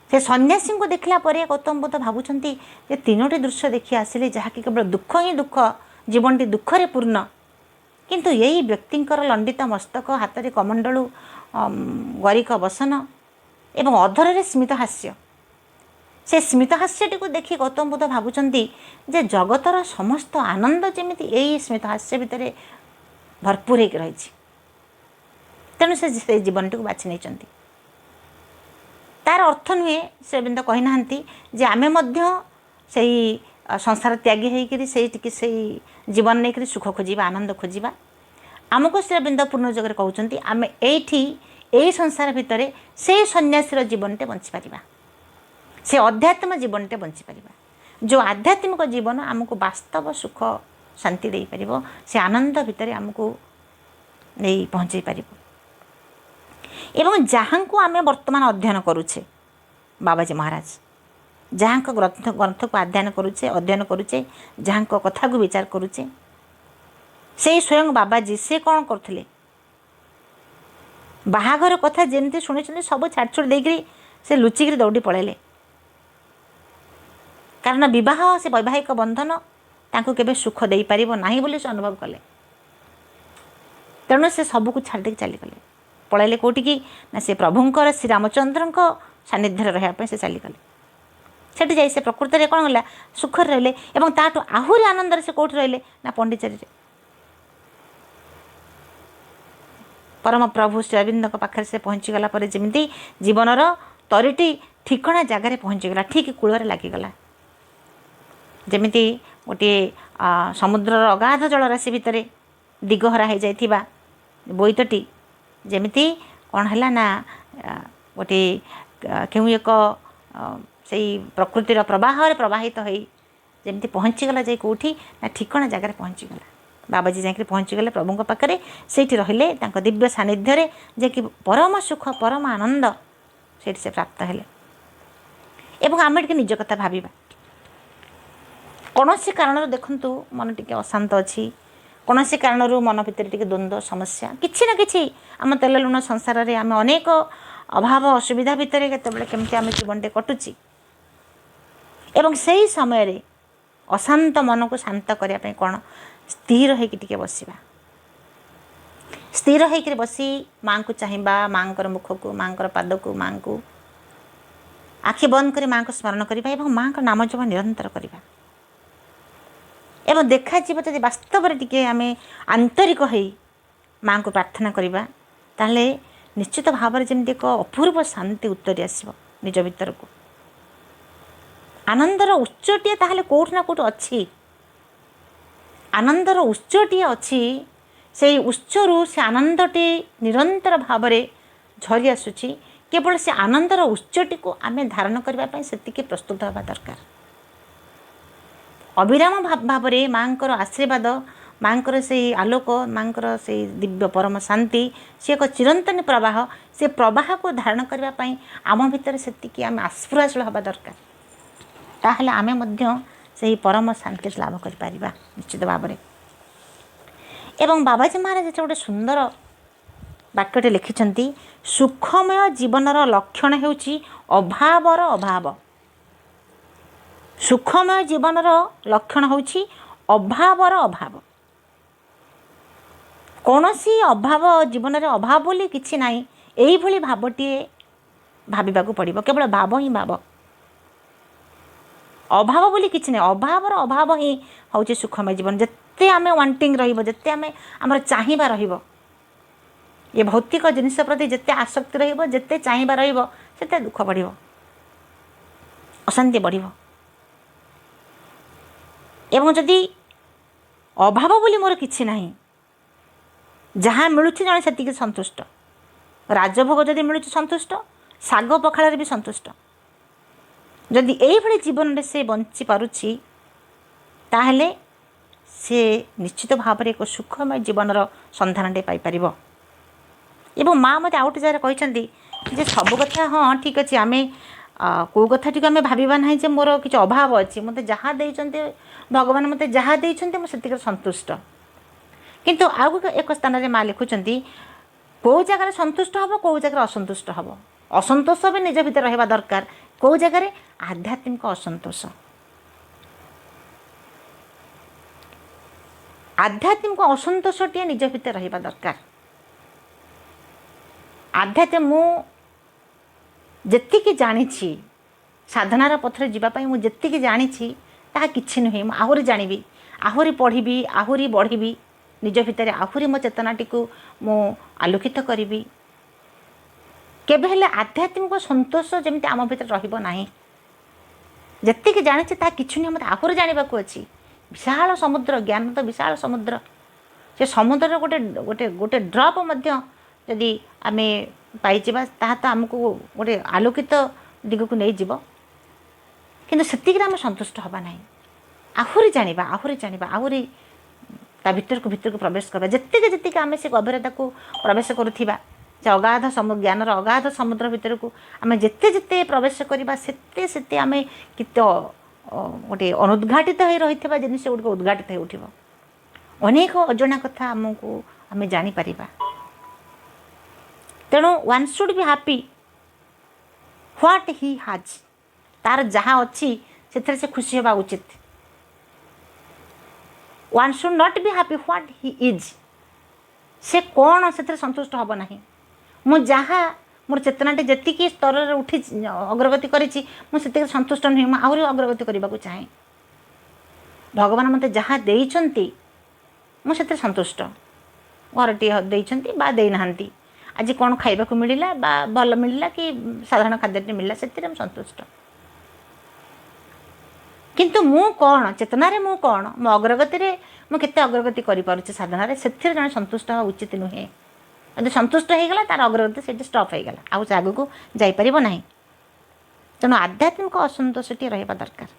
ସେ ସନ୍ନ୍ୟାସୀଙ୍କୁ ଦେଖିଲା ପରେ ଗୌତମ ବୁଦ୍ଧ ଭାବୁଛନ୍ତି ଯେ ତିନୋଟି ଦୃଶ୍ୟ ଦେଖି ଆସିଲେ, ଯାହାକି କେବଳ ଦୁଃଖ ହିଁ ଦୁଃଖ, ଜୀବନଟି ଦୁଃଖରେ ପୂର୍ଣ୍ଣ, କିନ୍ତୁ ଏଇ ବ୍ୟକ୍ତିଙ୍କର ଲଣ୍ଡିତ ମସ୍ତକ, ହାତରେ କମଣ୍ଡଳୁ, ଗରିକ ବସନ ଏବଂ ଅଧରରେ ସ୍ମିତହାସ୍ୟ, ସେ ସ୍ମିତହାସ୍ୟଟିକୁ ଦେଖି ଗୌତମ ବୁଦ୍ଧ ଭାବୁଛନ୍ତି ଯେ ଜଗତର ସମସ୍ତ ଆନନ୍ଦ ଯେମିତି ଏଇ ସ୍ମିତହାସ୍ୟ ଭିତରେ ଭରପୁର ହେଇକି ରହିଛି। ତେଣୁ ସେ ସେ ଜୀବନଟିକୁ ବାଛି ନେଇଛନ୍ତି। ତାର ଅର୍ଥ ନୁହେଁ, ଶ୍ରୀଅରବିନ୍ଦ କହିନାହାନ୍ତି ଯେ ଆମେ ମଧ୍ୟ ସେଇ ସଂସାର ତ୍ୟାଗୀ ହେଇକରି ସେଇଠିକି ସେଇ ଜୀବନ ନେଇକରି ସୁଖ ଖୋଜିବା, ଆନନ୍ଦ ଖୋଜିବା। ଆମକୁ ଶ୍ରୀ ଅରବିନ୍ଦ ପୂର୍ଣ୍ଣ ଯୋଗରେ କହୁଛନ୍ତି ଆମେ ଏଇଠି ଏଇ ସଂସାର ଭିତରେ ସେଇ ସନ୍ନ୍ୟାସୀର ଜୀବନଟେ ବଞ୍ଚିପାରିବା, ସେ ଅଧ୍ୟାତ୍ମ ଜୀବନଟେ ବଞ୍ଚିପାରିବା, ଯେଉଁ ଆଧ୍ୟାତ୍ମିକ ଜୀବନ ଆମକୁ ବାସ୍ତବ ସୁଖ ଶାନ୍ତି ଦେଇପାରିବ, ସେ ଆନନ୍ଦ ଭିତରେ ଆମକୁ ନେଇ ପହଞ୍ଚେଇ ପାରିବ। ଏବଂ ଯାହାଙ୍କୁ ଆମେ ବର୍ତ୍ତମାନ ଅଧ୍ୟୟନ କରୁଛେ, ବାବାଜୀ ମହାରାଜ ଯାହାଙ୍କ ଗ୍ରନ୍ଥକୁ ଅଧ୍ୟୟନ କରୁଛେ, ଯାହାଙ୍କ କଥାକୁ ବିଚାର କରୁଛେ, ସେଇ ସ୍ୱୟଂ ବାବାଜୀ ସେ କ'ଣ କରୁଥିଲେ? ବାହାଘର କଥା ଯେମିତି ଶୁଣିଛନ୍ତି ସବୁ ଛାଡ଼ି ଛୁଡ଼ି ଦେଇକରି ସେ ଲୁଚିକିରି ଦୌଡ଼ି ପଳେଇଲେ। କାରଣ ବିବାହ, ସେ ବୈବାହିକ ବନ୍ଧନ ତାଙ୍କୁ କେବେ ସୁଖ ଦେଇପାରିବ ନାହିଁ ବୋଲି ସେ ଅନୁଭବ କଲେ। ତେଣୁ ସେ ସବୁକୁ ଛାଡ଼ି ଦେଇକି ଚାଲିଗଲେ, ପଳେଇଲେ କେଉଁଠିକି ନା ସେ ପ୍ରଭୁଙ୍କର ଶ୍ରୀରାମଚନ୍ଦ୍ରଙ୍କ ସାନ୍ନିଧ୍ୟରେ ରହିବା ପାଇଁ ସେ ଚାଲିଗଲେ। ସେଠି ଯାଇ ସେ ପ୍ରକୃତରେ କ'ଣ ହେଲା, ସୁଖରେ ରହିଲେ। ଏବଂ ତାଠୁ ଆହୁରି ଆନନ୍ଦରେ ସେ କେଉଁଠି ରହିଲେ ନା ପଣ୍ଡିଚେରୀରେ ପରମ ପ୍ରଭୁ ଶ୍ରୀ ଅରବିନ୍ଦଙ୍କ ପାଖରେ ସେ ପହଞ୍ଚିଗଲା ପରେ ଯେମିତି ଜୀବନର ତରିଟି ଠିକଣା ଜାଗାରେ ପହଞ୍ଚିଗଲା, ଠିକ୍ କୂଳରେ ଲାଗିଗଲା। ଯେମିତି ଗୋଟିଏ ସମୁଦ୍ରର ଅଗାଧ ଜଳରାଶି ଭିତରେ ଦିଗହରା ହେଇଯାଇଥିବା ବୋଇତଟି ଯେମିତି କ'ଣ ହେଲା ନା ଗୋଟିଏ କେଉଁ ଏକ ସେଇ ପ୍ରକୃତିର ପ୍ରବାହରେ ପ୍ରବାହିତ ହେଇ ଯେମିତି ପହଞ୍ଚିଗଲା ଯାଇ କେଉଁଠି ନା ଠିକଣା ଜାଗାରେ ପହଞ୍ଚିଗଲା। ବାବାଜୀ ଯାଇକରି ପହଞ୍ଚିଗଲେ ପ୍ରଭୁଙ୍କ ପାଖରେ, ସେଇଠି ରହିଲେ ତାଙ୍କ ଦିବ୍ୟ ସାନ୍ନିଧ୍ୟରେ, ଯେ କି ପରମ ସୁଖ ପରମ ଆନନ୍ଦ ସେଇଠି ସେ ପ୍ରାପ୍ତ ହେଲେ। ଏବଂ ଆମେ ଟିକେ ନିଜ କଥା ଭାବିବା, କୌଣସି କାରଣରୁ ଦେଖନ୍ତୁ ମନ ଟିକେ ଅଶାନ୍ତ ଅଛି, କୌଣସି କାରଣରୁ ମନ ଭିତରେ ଟିକେ ଦ୍ୱନ୍ଦ୍ୱ ସମସ୍ୟା, କିଛି ନା କିଛି ଆମ ତେଲ ଲୁଣ ସଂସାରରେ ଆମେ ଅନେକ ଅଭାବ ଅସୁବିଧା ଭିତରେ କେତେବେଳେ କେମିତି ଆମ ଜୀବନଟେ କଟୁଛି। ଏବଂ ସେଇ ସମୟରେ ଅଶାନ୍ତ ମନକୁ ଶାନ୍ତ କରିବା ପାଇଁ କ'ଣ ସ୍ଥିର ହେଇକି ଟିକେ ବସିବା, ସ୍ଥିର ହେଇକିରି ବସି ମାଆଙ୍କୁ ଚାହିଁବା, ମାଆଙ୍କର ମୁଖକୁ, ମାଆଙ୍କର ପାଦକୁ, ମାଆଙ୍କୁ ଆଖି ବନ୍ଦ କରି ମାଆଙ୍କୁ ସ୍ମରଣ କରିବା ଏବଂ ମାଆଙ୍କ ନାମ ଜପ ନିରନ୍ତର କରିବା। ଏବଂ ଦେଖାଯିବ ଯଦି ବାସ୍ତବରେ ଟିକେ ଆମେ ଆନ୍ତରିକ ହେଇ ମାଆଙ୍କୁ ପ୍ରାର୍ଥନା କରିବା, ତାହେଲେ ନିଶ୍ଚିତ ଭାବରେ ଯେମିତି ଏକ ଅପୂର୍ବ ଶାନ୍ତି ଉତ୍ତରି ଆସିବ ନିଜ ଭିତରକୁ। ଆନନ୍ଦର ଉତ୍ସଟିଏ ତାହେଲେ କେଉଁଠି ନା କେଉଁଠି ଅଛି, ଆନନ୍ଦର ଉତ୍ସଟିଏ ଅଛି, ସେଇ ଉତ୍ସରୁ ସେ ଆନନ୍ଦଟି ନିରନ୍ତର ଭାବରେ ଝରି ଆସୁଛି। କେବଳ ସେ ଆନନ୍ଦର ଉତ୍ସଟିକୁ ଆମେ ଧାରଣ କରିବା ପାଇଁ ସେତିକି ପ୍ରସ୍ତୁତ ହେବା ଦରକାର। ଅବିରାମ ଭାବରେ ମାଆଙ୍କର ଆଶୀର୍ବାଦ, ମାଆଙ୍କର ସେଇ ଆଲୋକ, ମାଆଙ୍କର ସେଇ ଦିବ୍ୟ ପରମ ଶାନ୍ତି, ସେ ଏକ ଚିରନ୍ତନୀ ପ୍ରବାହ। ସେ ପ୍ରବାହକୁ ଧାରଣ କରିବା ପାଇଁ ଆମ ଭିତରେ ସେତିକି ଆମେ ଆସ୍ପୃହାଶୀଳ ହେବା ଦରକାର। ତାହେଲେ ଆମେ ମଧ୍ୟ ସେହି ପରମ ଶାନ୍ତି ଲାଭ କରିପାରିବା ନିଶ୍ଚିତ ଭାବରେ। ଏବଂ ବାବାଜୀ ମହାରାଜ ଏଠି ଗୋଟେ ସୁନ୍ଦର ବାକ୍ୟଟେ ଲେଖିଛନ୍ତି, ସୁଖମୟ ଜୀବନର ଲକ୍ଷଣ ହେଉଛି ଅଭାବର ଅଭାବ। ସୁଖମୟ ଜୀବନର ଲକ୍ଷଣ ହେଉଛି ଅଭାବର ଅଭାବ। କୌଣସି ଅଭାବ ଜୀବନରେ ଅଭାବ ବୋଲି କିଛି ନାହିଁ, ଏଇଭଳି ଭାବଟିଏ ଭାବିବାକୁ ପଡ଼ିବ। କେବଳ ଭାବ ହିଁ ଭାବ, ଅଭାବ ବୋଲି କିଛି ନାହିଁ। ଅଭାବର ଅଭାବ ହିଁ ହେଉଛି ସୁଖମୟ ଜୀବନ। ଯେତେ ଆମେ ୱାଣ୍ଟିଂ ରହିବ, ଯେତେ ଆମେ ଆମର ଚାହିଁବା ରହିବ, ଏ ଭୌତିକ ଜିନିଷ ପ୍ରତି ଯେତେ ଆସକ୍ତି ରହିବ, ଯେତେ ଚାହିଁବା ରହିବ, ସେତେ ଦୁଃଖ ବଢ଼ିବ, ଅଶାନ୍ତି ବଢ଼ିବ। ଏବଂ ଯଦି ଅଭାବ ବୋଲି ମୋର କିଛି ନାହିଁ, ଯାହା ମିଳୁଛି ଜଣେ ସେତିକି ସନ୍ତୁଷ୍ଟ। ରାଜଭୋଗ ଯଦି ମିଳୁଛି ସନ୍ତୁଷ୍ଟ, ଶାଗ ପଖାଳରେ ବି ସନ୍ତୁଷ୍ଟ। ଯଦି ଏଇଭଳି ଜୀବନରେ ସେ ବଞ୍ଚିପାରୁଛି, ତାହେଲେ ସେ ନିଶ୍ଚିତ ଭାବରେ ଏକ ସୁଖମୟ ଜୀବନର ସନ୍ଧାନଟେ ପାଇପାରିବ। ଏବଂ ମା ମୋତେ ଆଉ ଗୋଟେ ଜାଗାରେ କହିଛନ୍ତି ଯେ ସବୁ କଥା ହଁ ଠିକ୍ ଅଛି, ଆମେ କେଉଁ କଥାଟିକୁ ଆମେ ଭାବିବା ନାହିଁ ଯେ ମୋର କିଛି ଅଭାବ ଅଛି, ମୋତେ ଯାହା ଦେଇଛନ୍ତି ଭଗବାନ, ମୋତେ ଯାହା ଦେଇଛନ୍ତି ମୁଁ ସେତିକିରେ ସନ୍ତୁଷ୍ଟ। କିନ୍ତୁ ଆଉ ଏକ ସ୍ଥାନରେ ମା ଲେଖୁଛନ୍ତି, କେଉଁ ଜାଗାରେ ସନ୍ତୁଷ୍ଟ ହେବ, କେଉଁ ଜାଗାରେ ଅସନ୍ତୁଷ୍ଟ ହେବ। ଅସନ୍ତୋଷ ବି ନିଜ ଭିତରେ ରହିବା ଦରକାର। କେଉଁ ଜାଗାରେ? ଆଧ୍ୟାତ୍ମିକ ଅସନ୍ତୋଷ। ଆଧ୍ୟାତ୍ମିକ ଅସନ୍ତୋଷଟିଏ ନିଜ ଭିତରେ ରହିବା ଦରକାର। ଆଧ୍ୟାତ୍ମିକ ମୁଁ ଯେତିକି ଜାଣିଛି, ସାଧନାର ପଥରେ ଯିବା ପାଇଁ ମୁଁ ଯେତିକି ଜାଣିଛି ତାହା କିଛି ନୁହେଁ। ମୁଁ ଆହୁରି ଜାଣିବି, ଆହୁରି ପଢ଼ିବି, ଆହୁରି ବଢ଼ିବି, ନିଜ ଭିତରେ ଆହୁରି ମୋ ଚେତନାଟିକୁ ମୁଁ ଆଲୋକିତ କରିବି। କେବେ ହେଲେ ଆଧ୍ୟାତ୍ମିକ ସନ୍ତୋଷ ଯେମିତି ଆମ ଭିତରେ ରହିବ ନାହିଁ। ଯେତିକି ଜାଣିଛି ତାହା କିଛି ନୁହେଁ, ମୋତେ ଆହୁରି ଜାଣିବାକୁ ଅଛି। ବିଶାଳ ସମୁଦ୍ର, ଜ୍ଞାନ ତ ବିଶାଳ ସମୁଦ୍ର। ସେ ସମୁଦ୍ରର ଗୋଟେ ଗୋଟେ ଗୋଟେ ଡ୍ରପ୍ ମଧ୍ୟ ଯଦି ଆମେ ପାଇଯିବା, ତାହା ତ ଆମକୁ ଗୋଟେ ଆଲୋକିତ ଦିଗକୁ ନେଇଯିବ। କିନ୍ତୁ ସେତିକିରେ ଆମେ ସନ୍ତୁଷ୍ଟ ହେବା ନାହିଁ, ଆହୁରି ଜାଣିବା, ଆହୁରି ଜାଣିବା, ଆହୁରି ତା ଭିତରକୁ ଭିତରକୁ ପ୍ରବେଶ କରିବା। ଯେତିକି ଯେତିକି ଆମେ ସେ ଗଭୀରତାକୁ ପ୍ରବେଶ କରୁଥିବା, ସେ ଅଗାଧ ଜ୍ଞାନର ଅଗାଧ ସମୁଦ୍ର ଭିତରକୁ ଆମେ ଯେତେ ଯେତେ ପ୍ରବେଶ କରିବା, ସେତେ ସେତେ ଆମେ କେତେ ଗୋଟେ ଅନୁଦ୍ଘାଟିତ ହୋଇ ରହିଥିବା ଜିନିଷ ଗୁଡ଼ିକ ଉଦ୍ଘାଟିତ ହୋଇ ଉଠିବ। ଅନେକ ଅଜଣା କଥା ଆମକୁ ଆମେ ଜାଣିପାରିବା। ତେଣୁ one should be happy what he has. ତାର ଯାହା ଅଛି ସେଥିରେ ସେ ଖୁସି ହେବା ଉଚିତ। One should not be happy what he is. ସେ କ'ଣ ସେଥିରେ ସନ୍ତୁଷ୍ଟ ହେବ ନାହିଁ। ମୁଁ ଯାହା, ମୋର ଚେତନାଟି ଯେତିକି ସ୍ତରରେ ଉଠି ଅଗ୍ରଗତି କରିଛି, ମୁଁ ସେତିକି ସନ୍ତୁଷ୍ଟ ନୁହେଁ, ମୁଁ ଆହୁରି ଅଗ୍ରଗତି କରିବାକୁ ଚାହେଁ। ଭଗବାନ ମୋତେ ଯାହା ଦେଇଛନ୍ତି ମୁଁ ସେଥିରେ ସନ୍ତୁଷ୍ଟ। ଘରଟିଏ ଦେଇଛନ୍ତି ବା ଦେଇନାହାନ୍ତି, ଆଜି କ'ଣ ଖାଇବାକୁ ମିଳିଲା ବା ଭଲ ମିଳିଲା କି ସାଧାରଣ ଖାଦ୍ୟଟି ମିଳିଲା, ସେଥିରେ ମୁଁ ସନ୍ତୁଷ୍ଟ। କିନ୍ତୁ ମୁଁ କ'ଣ, ଚେତନାରେ ମୁଁ କ'ଣ, ମୋ ଅଗ୍ରଗତିରେ ମୁଁ କେତେ ଅଗ୍ରଗତି କରିପାରୁଛି ସାଧନାରେ, ସେଥିରେ ଜଣେ ସନ୍ତୁଷ୍ଟ ହେବା ଉଚିତ ନୁହେଁ। ଯଦି ସନ୍ତୁଷ୍ଟ ହେଇଗଲା, ତାର ଅଗ୍ରଗତି ସେଇଠି ଷ୍ଟପ୍ ହେଇଗଲା, ଆଉ ସେ ଆଗକୁ ଯାଇପାରିବ ନାହିଁ। ତେଣୁ ଆଧ୍ୟାତ୍ମିକ ଅସନ୍ତୋଷଟି ରହିବା ଦରକାର।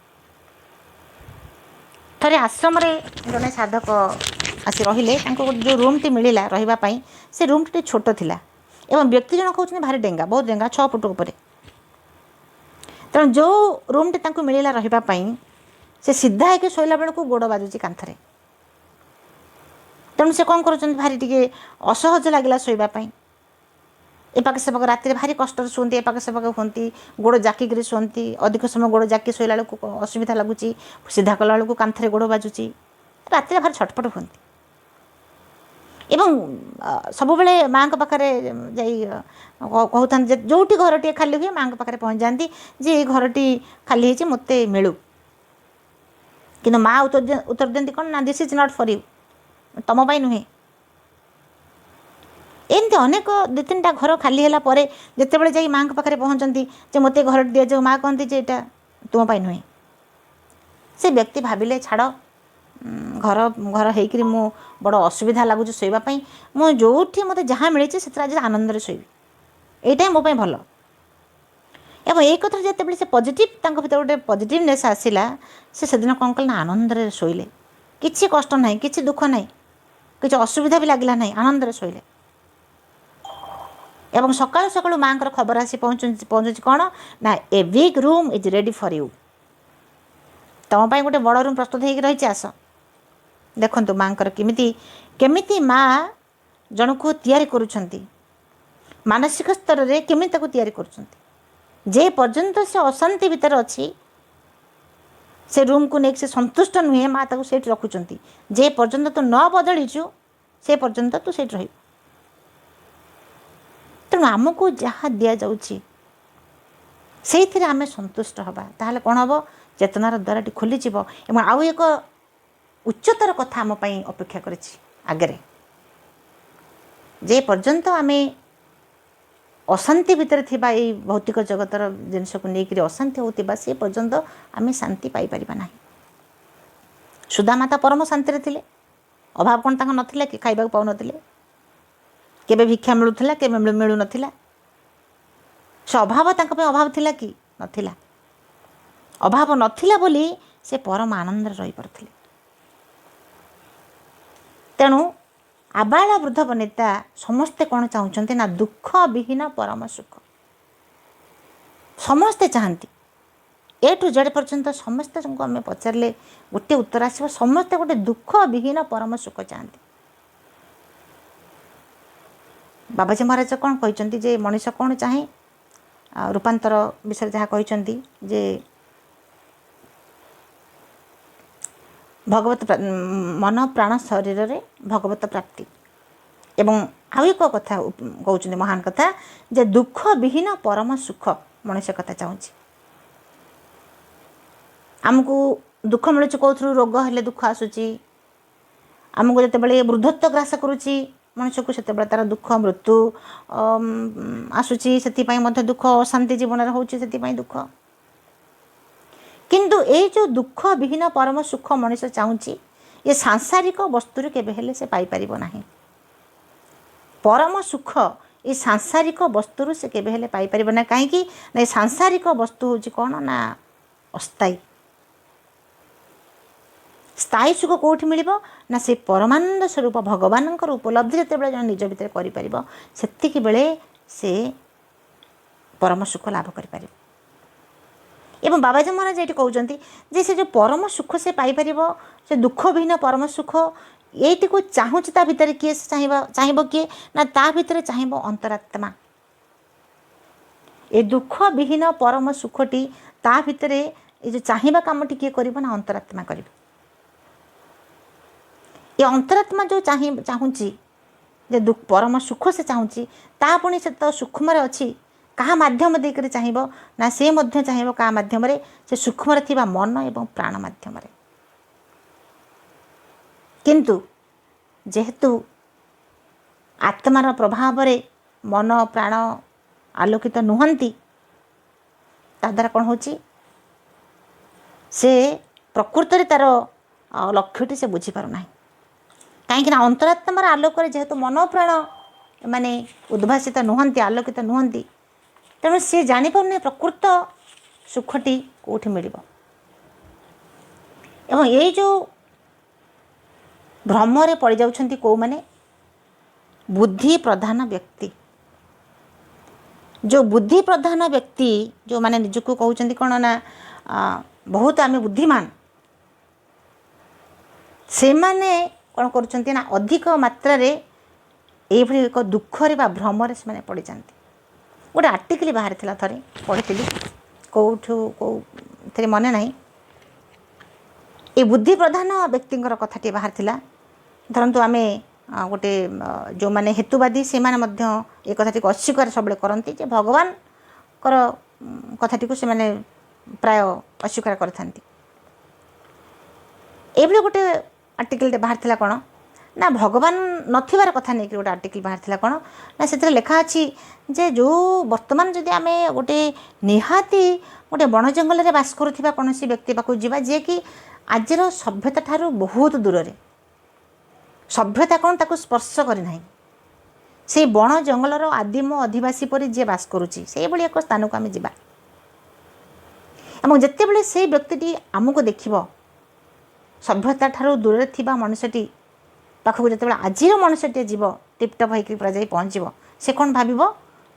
ଥରେ ଆଶ୍ରମରେ ଜଣେ ସାଧକ ଆସି ରହିଲେ। ତାଙ୍କୁ ଯେଉଁ ରୁମ୍ଟି ମିଳିଲା ରହିବା ପାଇଁ, ସେ ରୁମ୍ଟି ଟିକେ ଛୋଟ ଥିଲା ଏବଂ ବ୍ୟକ୍ତି ଜଣକ ହେଉଛନ୍ତି ଭାରି ଡେଙ୍ଗା, ବହୁତ ଡେଙ୍ଗା, 6 ଫୁଟ ଉପରେ। ତେଣୁ ଯେଉଁ ରୁମ୍ଟି ତାଙ୍କୁ ମିଳିଲା ରହିବା ପାଇଁ, ସେ ସିଧା ହେଇକି ଶୋଇଲା ବେଳକୁ ଗୋଡ଼ ବାଜୁଛି କାନ୍ଥରେ। ତେଣୁ ସେ କ'ଣ କରୁଛନ୍ତି, ଭାରି ଟିକେ ଅସହଜ ଲାଗିଲା ଶୋଇବା ପାଇଁ। ଏପାଖ ସେପାଖ ରାତିରେ ଭାରି କଷ୍ଟରେ ଶୁଅନ୍ତି, ଏପାଖ ସେପାଖ ହୁଅନ୍ତି, ଗୋଡ଼ ଜାକିକିରି ଶୁଅନ୍ତି। ଅଧିକ ସମୟ ଗୋଡ଼ ଜାକି ଶୋଇଲା ବେଳକୁ ଅସୁବିଧା ଲାଗୁଛି, ସିଧା କଲା ବେଳକୁ କାନ୍ଥରେ ଗୋଡ଼ ବାଜୁଛି। ରାତିରେ ଭାରି ଛଟପଟ ହୁଅନ୍ତି ଏବଂ ସବୁବେଳେ ମାଆଙ୍କ ପାଖରେ ଯାଇ କହୁଥାନ୍ତି ଯେ ଯେଉଁଠି ଘରଟିଏ ଖାଲି ହୁଏ, ମାଆଙ୍କ ପାଖରେ ପହଞ୍ଚିଯାଆନ୍ତି ଯେ ଏଇ ଘରଟି ଖାଲି ହେଇଛି, ମୋତେ ମିଳୁ। କିନ୍ତୁ ମା ଉତ୍ତର ଦିଅନ୍ତି କ'ଣ ନା, "This is not for you." ତୁମ ପାଇଁ ନୁହେଁ। ଏମିତି ଅନେକ ଦୁଇ ତିନିଟା ଘର ଖାଲି ହେଲା ପରେ ଯେତେବେଳେ ଯାଇ ମାଆଙ୍କ ପାଖରେ ପହଞ୍ଚନ୍ତି ଯେ ମୋତେ ଘରଟି ଦିଆଯାଉ, ମା କହନ୍ତି ଯେ ଏଇଟା ତୁମ ପାଇଁ ନୁହେଁ। ସେ ବ୍ୟକ୍ତି ଭାବିଲେ, ଛାଡ଼, ଘର ଘର ହେଇକିରି ମୁଁ ବଡ଼ ଅସୁବିଧା ଲାଗୁଛି ଶୋଇବା ପାଇଁ। ମୁଁ ଯେଉଁଠି ମୋତେ ଯାହା ମିଳିଛି ସେଥିରେ ଆଜି ଆନନ୍ଦରେ ଶୋଇବି, ଏଇଟା ହିଁ ମୋ ପାଇଁ ଭଲ। ଏବଂ ଏଇ କଥା ଯେତେବେଳେ ସେ ପଜିଟିଭ୍, ତାଙ୍କ ଭିତରେ ଗୋଟେ ପଜିଟିଭନେସ୍ ଆସିଲା, ସେ ସେଦିନ କ'ଣ କଲେ ନା ଆନନ୍ଦରେ ଶୋଇଲେ। କିଛି କଷ୍ଟ ନାହିଁ, କିଛି ଦୁଃଖ ନାହିଁ, କିଛି ଅସୁବିଧା ବି ଲାଗିଲା ନାହିଁ, ଆନନ୍ଦରେ ଶୋଇଲେ। ଏବଂ ସକାଳୁ ସକାଳୁ ମାଆଙ୍କର ଖବର ଆସି ପହଞ୍ଚୁଛି କ'ଣ ନା, "A big room is ready for you." ତୁମ ପାଇଁ ଗୋଟେ ବଡ଼ ରୁମ୍ ପ୍ରସ୍ତୁତ ହେଇକି ରହିଛି, ଆସ। ଦେଖନ୍ତୁ ମାଆଙ୍କର କେମିତି କେମିତି ମା ଜଣକୁ ତିଆରି କରୁଛନ୍ତି, ମାନସିକ ସ୍ତରରେ କେମିତି ତାକୁ ତିଆରି କରୁଛନ୍ତି। ଯେ ପର୍ଯ୍ୟନ୍ତ ସେ ଅଶାନ୍ତି ଭିତରେ ଅଛି, ସେ ରୁମ୍କୁ ନେଇକି ସେ ସନ୍ତୁଷ୍ଟ ନୁହେଁ, ମା ତାକୁ ସେଇଠି ରଖୁଛନ୍ତି। ଯେ ପର୍ଯ୍ୟନ୍ତ ତୁ ନ ବଦଳିଛୁ, ସେ ପର୍ଯ୍ୟନ୍ତ ତୁ ସେଇଠି ରହିବୁ। ତେଣୁ ଆମକୁ ଯାହା ଦିଆଯାଉଛି ସେଇଥିରେ ଆମେ ସନ୍ତୁଷ୍ଟ ହେବା। ତାହେଲେ କ'ଣ ହେବ? ଚେତନାର ଦ୍ୱାରଟି ଖୋଲିଯିବ ଏବଂ ଆଉ ଏକ ଉଚ୍ଚତର କଥା ଆମ ପାଇଁ ଅପେକ୍ଷା କରିଛି ଆଗରେ। ଯେ ପର୍ଯ୍ୟନ୍ତ ଆମେ ଅଶାନ୍ତି ଭିତରେ ଥିବା, ଏଇ ଭୌତିକ ଜଗତର ଜିନିଷକୁ ନେଇକରି ଅଶାନ୍ତି ହେଉଥିବା, ସେ ପର୍ଯ୍ୟନ୍ତ ଆମେ ଶାନ୍ତି ପାଇପାରିବା ନାହିଁ। ସୁଦାମା ତ ପରମ ଶାନ୍ତିରେ ଥିଲେ। ଅଭାବ କ'ଣ ତାଙ୍କ ନଥିଲା କି? ଖାଇବାକୁ ପାଉନଥିଲେ, କେବେ ଭିକ୍ଷା ମିଳୁଥିଲା, କେବେ ମିଳୁନଥିଲା। ସେ ଅଭାବ ତାଙ୍କ ପାଇଁ ଅଭାବ ଥିଲା କି? ନଥିଲା। ଅଭାବ ନଥିଲା ବୋଲି ସେ ପରମ ଆନନ୍ଦରେ ରହିପାରୁଥିଲେ। ତେଣୁ ଆବାଳ ବୃଦ୍ଧ ବନିତା ସମସ୍ତେ କ'ଣ ଚାହୁଁଛନ୍ତି ନା ଦୁଃଖ ବିହୀନ ପରମ ସୁଖ ସମସ୍ତେ ଚାହାନ୍ତି। ଏ ଟୁ ଜେଡ଼୍ ପର୍ଯ୍ୟନ୍ତ ସମସ୍ତଙ୍କୁ ଆମେ ପଚାରିଲେ ଗୋଟିଏ ଉତ୍ତର ଆସିବ, ସମସ୍ତେ ଗୋଟେ ଦୁଃଖ ବିହୀନ ପରମ ସୁଖ ଚାହାନ୍ତି। ବାବାଜୀ ମହାରାଜ କ'ଣ କହିଛନ୍ତି ଯେ ମଣିଷ କ'ଣ ଚାହେଁ, ଆଉ ରୂପାନ୍ତର ବିଷୟରେ ଯାହା କହିଛନ୍ତି ଯେ ଭଗବତ ମନ ପ୍ରାଣ ଶରୀରରେ ଭଗବତ ପ୍ରାପ୍ତି। ଏବଂ ଆଉ ଏକ କଥା କହୁଛନ୍ତି, ମହାନ କଥା, ଯେ ଦୁଃଖ ବିହୀନ ପରମ ସୁଖ ମଣିଷ କଥା ଚାହୁଁଛି। ଆମକୁ ଦୁଃଖ ମିଳୁଛି କେଉଁଥିରୁ? ରୋଗ ହେଲେ ଦୁଃଖ ଆସୁଛି ଆମକୁ। ଯେତେବେଳେ ବୃଦ୍ଧତ୍ୱ ଗ୍ରାସ କରୁଛି ମଣିଷକୁ, ସେତେବେଳେ ତା'ର ଦୁଃଖ, ମୃତ୍ୟୁ ଆସୁଛି, ସେଥିପାଇଁ ମଧ୍ୟ ଦୁଃଖ, ଅଶାନ୍ତି ଜୀବନରେ ହେଉଛି, ସେଥିପାଇଁ ଦୁଃଖ। କିନ୍ତୁ ଏଇ ଯେଉଁ ଦୁଃଖ ବିହୀନ ପରମ ସୁଖ ମଣିଷ ଚାହୁଁଛି, ଏ ସାଂସାରିକ ବସ୍ତୁରୁ କେବେ ହେଲେ ସେ ପାଇପାରିବ ନାହିଁ। ପରମ ସୁଖ ଏ ସାଂସାରିକ ବସ୍ତୁରୁ ସେ କେବେ ହେଲେ ପାଇପାରିବ ନାହିଁ। କାହିଁକି ନା ଏ ସାଂସାରିକ ବସ୍ତୁ ହେଉଛି କ'ଣ ନା ଅସ୍ଥାୟୀ। ସ୍ଥାୟୀ ସୁଖ କେଉଁଠି ମିଳିବ ନା ସେ ପରମାନନ୍ଦ ସ୍ୱରୂପ ଭଗବାନଙ୍କର ଉପଲବ୍ଧି ଯେତେବେଳେ ଜଣେ ନିଜ ଭିତରେ କରିପାରିବ, ସେତିକି ବେଳେ ସେ ପରମ ସୁଖ ଲାଭ କରିପାରିବ। ଏବଂ ବାବାଜୀ ମହାରାଜ ଏଇଠି କହୁଛନ୍ତି ଯେ ସେ ଯେଉଁ ପରମ ସୁଖ ସେ ପାଇପାରିବ, ସେ ଦୁଃଖବିହୀନ ପରମ ସୁଖ ଏଇଟିକୁ ଚାହୁଁଛି, ତା ଭିତରେ କିଏ ସେ ଚାହିଁବ? ଚାହିଁବ କିଏ ନା ତା ଭିତରେ ଚାହିଁବ ଅନ୍ତରାତ୍ମା। ଏ ଦୁଃଖବିହୀନ ପରମ ସୁଖଟି ତା ଭିତରେ ଏ ଯେଉଁ ଚାହିଁବା କାମଟି କିଏ କରିବ ନା ଅନ୍ତରାତ୍ମା କରିବ। ଏ ଅନ୍ତରାତ୍ମା ଯେଉଁ ଚାହୁଁଛି ଯେ ପରମ ସୁଖ ସେ ଚାହୁଁଛି, ତା ପୁଣି ସେ ତ ସୂକ୍ଷ୍ମରେ ଅଛି। କାହା ମାଧ୍ୟମ ଦେଇକରି ଚାହିଁବ ନା ସେ ମଧ୍ୟ ଚାହିଁବ କାହା ମାଧ୍ୟମରେ? ସେ ସୂକ୍ଷ୍ମରେ ଥିବା ମନ ଏବଂ ପ୍ରାଣ ମାଧ୍ୟମରେ। କିନ୍ତୁ ଯେହେତୁ ଆତ୍ମାର ପ୍ରଭାବରେ ମନ ପ୍ରାଣ ଆଲୋକିତ ନୁହନ୍ତି, ତାଦ୍ୱାରା କ'ଣ ହେଉଛି, ସେ ପ୍ରକୃତରେ ତା'ର ଲକ୍ଷ୍ୟଟି ସେ ବୁଝିପାରୁନାହିଁ। କାହିଁକିନା ଅନ୍ତରାତ୍ମାର ଆଲୋକରେ ଯେହେତୁ ମନ ପ୍ରାଣ ଏମାନେ ଉଦ୍ଭାସିତ ନୁହନ୍ତି, ଆଲୋକିତ ନୁହନ୍ତି, ତେଣୁ ସେ ଜାଣିପାରୁନି ପ୍ରକୃତ ସୁଖଟି କେଉଁଠି ମିଳିବ। ଏବଂ ଏଇ ଯେଉଁ ଭ୍ରମରେ ପଡ଼ିଯାଉଛନ୍ତି କେଉଁମାନେ? ବୁଦ୍ଧି ପ୍ରଧାନ ବ୍ୟକ୍ତି। ଯେଉଁ ବୁଦ୍ଧି ପ୍ରଧାନ ବ୍ୟକ୍ତି, ଯେଉଁମାନେ ନିଜକୁ କହୁଛନ୍ତି କ'ଣ ନା ବହୁତ ଆମେ ବୁଦ୍ଧିମାନ, ସେମାନେ କ'ଣ କରୁଛନ୍ତି ନା ଅଧିକ ମାତ୍ରାରେ ଏଇଭଳି ଏକ ଦୁଃଖରେ ବା ଭ୍ରମରେ ସେମାନେ ପଡ଼ିଯାନ୍ତି। ଗୋଟେ ଆର୍ଟିକଲ୍ ବାହାରିଥିଲା ଥରେ, ପଢ଼ିଥିଲି କେଉଁଠୁ, କେଉଁଥିରେ ମନେ ନାହିଁ। ଏ ବୁଦ୍ଧି ପ୍ରଧାନ ବ୍ୟକ୍ତିଙ୍କର କଥାଟିଏ ବାହାରିଥିଲା। ଧରନ୍ତୁ ଆମେ ଗୋଟେ ଯେଉଁମାନେ ହେତୁବାଦୀ, ସେମାନେ ମଧ୍ୟ ଏ କଥାଟିକୁ ଅସ୍ୱୀକାର ସବୁବେଳେ କରନ୍ତି ଯେ ଭଗବାନଙ୍କର କଥାଟିକୁ ସେମାନେ ପ୍ରାୟ ଅସ୍ୱୀକାର କରିଥାନ୍ତି। ଏଇଭଳି ଗୋଟେ ଆର୍ଟିକଲ୍ଟେ ବାହାରିଥିଲା କ'ଣ ନା ଭଗବାନ ନଥିବାର କଥା ନେଇକି ଗୋଟେ ଆର୍ଟିକଲ୍ ବାହାରିଥିଲା। କ'ଣ ନା ସେଥିରେ ଲେଖା ଅଛି ଯେ ଯେଉଁ ବର୍ତ୍ତମାନ ଯଦି ଆମେ ଗୋଟେ ନିହାତି ଗୋଟେ ବଣ ଜଙ୍ଗଲରେ ବାସ କରୁଥିବା କୌଣସି ବ୍ୟକ୍ତି ପାଖକୁ ଯିବା, ଯିଏକି ଆଜିର ସଭ୍ୟତା ଠାରୁ ବହୁତ ଦୂରରେ, ସଭ୍ୟତା କ'ଣ ତାକୁ ସ୍ପର୍ଶ କରିନାହିଁ, ସେଇ ବଣ ଜଙ୍ଗଲର ଆଦିମ ଅଧିବାସୀ ପରି ଯିଏ ବାସ କରୁଛି, ସେଇଭଳି ଏକ ସ୍ଥାନକୁ ଆମେ ଯିବା ଏବଂ ଯେତେବେଳେ ସେଇ ବ୍ୟକ୍ତିଟି ଆମକୁ ଦେଖିବ, ସଭ୍ୟତା ଠାରୁ ଦୂରରେ ଥିବା ମଣିଷଟି ପାଖକୁ ଯେତେବେଳେ ଆଜିର ମଣିଷଟିଏ ଯିବ, ଟିପଟପ୍ ହେଇକି ପୁରା ଯାଇ ପହଞ୍ଚିବ, ସେ କ'ଣ ଭାବିବ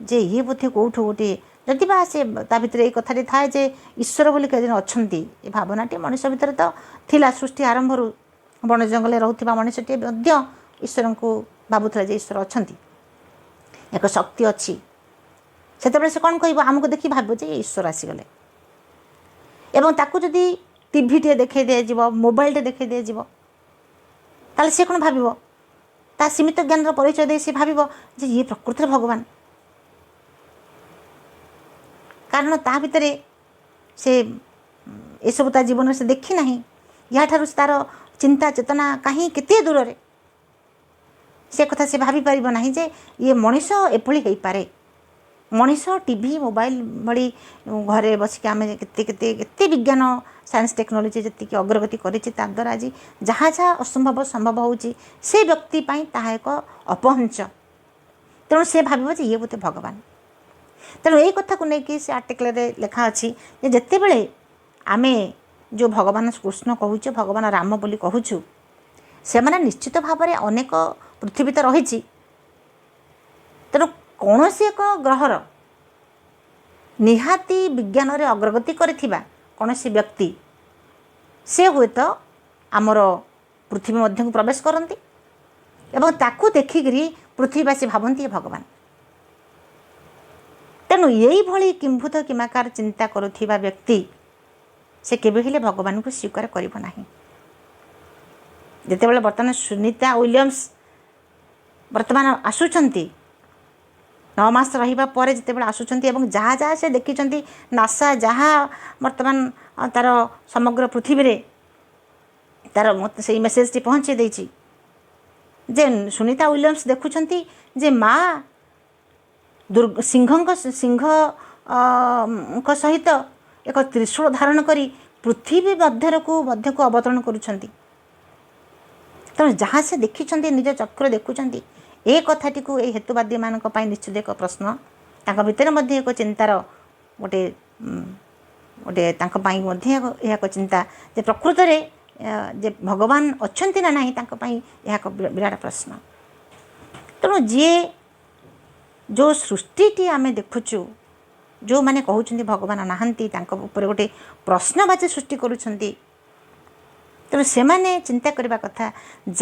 ଯେ ଇଏ ବୋଧେ କେଉଁଠୁ ଗୋଟିଏ, ଯଦି ବା ସେ ତା ଭିତରେ ଏଇ କଥାଟି ଥାଏ ଯେ ଈଶ୍ୱର ବୋଲି କେତେଜଣ ଅଛନ୍ତି, ଏ ଭାବନାଟି ମଣିଷ ଭିତରେ ତ ଥିଲା ସୃଷ୍ଟି ଆରମ୍ଭରୁ। ବଣ ଜଙ୍ଗଲରେ ରହୁଥିବା ମଣିଷଟିଏ ମଧ୍ୟ ଈଶ୍ୱରଙ୍କୁ ଭାବୁଥିଲା ଯେ ଈଶ୍ୱର ଅଛନ୍ତି, ଏକ ଶକ୍ତି ଅଛି। ସେତେବେଳେ ସେ କ'ଣ କହିବ? ଆମକୁ ଦେଖି ଭାବିବ ଯେ ଈଶ୍ୱର ଆସିଗଲେ। ଏବଂ ତାକୁ ଯଦି ଟିଭିଟିଏ ଦେଖାଇ ଦିଆଯିବ, ମୋବାଇଲଟେ ଦେଖାଇ ଦିଆଯିବ, ତାହେଲେ ସେ କ'ଣ ଭାବିବ? ତା ସୀମିତ ଜ୍ଞାନର ପରିଚୟ ଦେଇ ସେ ଭାବିବ ଯେ ଇଏ ପ୍ରକୃତରେ ଭଗବାନ। କାରଣ ତା ଭିତରେ ସେ ଏସବୁ ତା ଜୀବନରେ ସେ ଦେଖି ନାହିଁ। ୟାଠାରୁ ତା'ର ଚିନ୍ତା ଚେତନା କାହିଁ କେତେ ଦୂରରେ। ସେ କଥା ସେ ଭାବିପାରିବ ନାହିଁ ଯେ ଇଏ ମଣିଷ ଏଭଳି ହେଇପାରେ। ମଣିଷ ଟିଭି ମୋବାଇଲ ଭଳି ଘରେ ବସିକି ଆମେ କେତେ କେତେ କେତେ ବିଜ୍ଞାନ ସାଇନ୍ସ ଟେକ୍ନୋଲୋଜି ଯେତିକି ଅଗ୍ରଗତି କରିଛି, ତାଦ୍ୱାରା ଆଜି ଯାହା ଯାହା ଅସମ୍ଭବ ସମ୍ଭବ ହେଉଛି, ସେ ବ୍ୟକ୍ତି ପାଇଁ ତାହା ଏକ ଅପହଞ୍ଚ। ତେଣୁ ସେ ଭାବିବ ଯେ ଇଏ ବୋଧେ ଭଗବାନ। ତେଣୁ ଏଇ କଥାକୁ ନେଇକି ସେ ଆର୍ଟିକଲରେ ଲେଖା ଅଛି ଯେ ଯେତେବେଳେ ଆମେ ଯେଉଁ ଭଗବାନ କୃଷ୍ଣ କହୁଛୁ, ଭଗବାନ ରାମ ବୋଲି କହୁଛୁ, ସେମାନେ ନିଶ୍ଚିତ ଭାବରେ ଅନେକ ପୃଥିବୀ ତ ରହିଛି, ତେଣୁ କୌଣସି ଏକ ଗ୍ରହର ନିହାତି ବିଜ୍ଞାନରେ ଅଗ୍ରଗତି କରିଥିବା କୌଣସି ବ୍ୟକ୍ତି ସେ ହୁଏତ ଆମର ପୃଥିବୀ ମଧ୍ୟକୁ ପ୍ରବେଶ କରନ୍ତି ଏବଂ ତାକୁ ଦେଖିକିରି ପୃଥିବୀବାସୀ ଭାବନ୍ତି ଏ ଭଗବାନ। ତେଣୁ ଏଇଭଳି କିମ୍ଭୂତ କିମାକାର ଚିନ୍ତା କରୁଥିବା ବ୍ୟକ୍ତି ସେ କେବେ ହେଲେ ଭଗବାନଙ୍କୁ ସ୍ୱୀକାର କରିବ ନାହିଁ। ଯେତେବେଳେ ବର୍ତ୍ତମାନ ସୁନିତା ୱିଲିୟମ୍ସ ବର୍ତ୍ତମାନ ଆସୁଛନ୍ତି, 9 ମାସ ରହିବା ପରେ ଯେତେବେଳେ ଆସୁଛନ୍ତି ଏବଂ ଯାହା ଯାହା ସେ ଦେଖିଛନ୍ତି, ନାସା ଯାହା ବର୍ତ୍ତମାନ ତା'ର ସମଗ୍ର ପୃଥିବୀରେ ତା'ର ସେଇ ମେସେଜଟି ପହଞ୍ଚେଇ ଦେଇଛି ଯେ ସୁନିତା ୱିଲିୟମ୍ସ ଦେଖୁଛନ୍ତି ଯେ ମା ସିଂହଙ୍କ ସହିତ ଏକ ତ୍ରିଶୂଳ ଧାରଣ କରି ପୃଥିବୀ ମଧ୍ୟକୁ ଅବତରଣ କରୁଛନ୍ତି। ତେଣୁ ଯାହା ସେ ଦେଖିଛନ୍ତି, ନିଜ ଚକ୍ଷୁରେ ଦେଖୁଛନ୍ତି, ଏ କଥାଟିକୁ ଏଇ ହେତୁବାଦୀମାନଙ୍କ ପାଇଁ ନିଶ୍ଚିତ ଏକ ପ୍ରଶ୍ନ। ତାଙ୍କ ଭିତରେ ମଧ୍ୟ ଏକ ଚିନ୍ତାର ଗୋଟେ ଗୋଟେ ତାଙ୍କ ପାଇଁ ମଧ୍ୟ ଏହା ଏକ ଚିନ୍ତା ଯେ ପ୍ରକୃତରେ ଯେ ଭଗବାନ ଅଛନ୍ତି ନା ନାହିଁ, ତାଙ୍କ ପାଇଁ ଏହା ଏକ ବିରାଟ ପ୍ରଶ୍ନ। ତେଣୁ ଯିଏ ଯେଉଁ ସୃଷ୍ଟିଟି ଆମେ ଦେଖୁଛୁ, ଯେଉଁମାନେ କହୁଛନ୍ତି ଭଗବାନ ନାହାନ୍ତି, ତାଙ୍କ ଉପରେ ଗୋଟେ ପ୍ରଶ୍ନବାଚୀ ସୃଷ୍ଟି କରୁଛନ୍ତି। ତେଣୁ ସେମାନେ ଚିନ୍ତା କରିବା କଥା,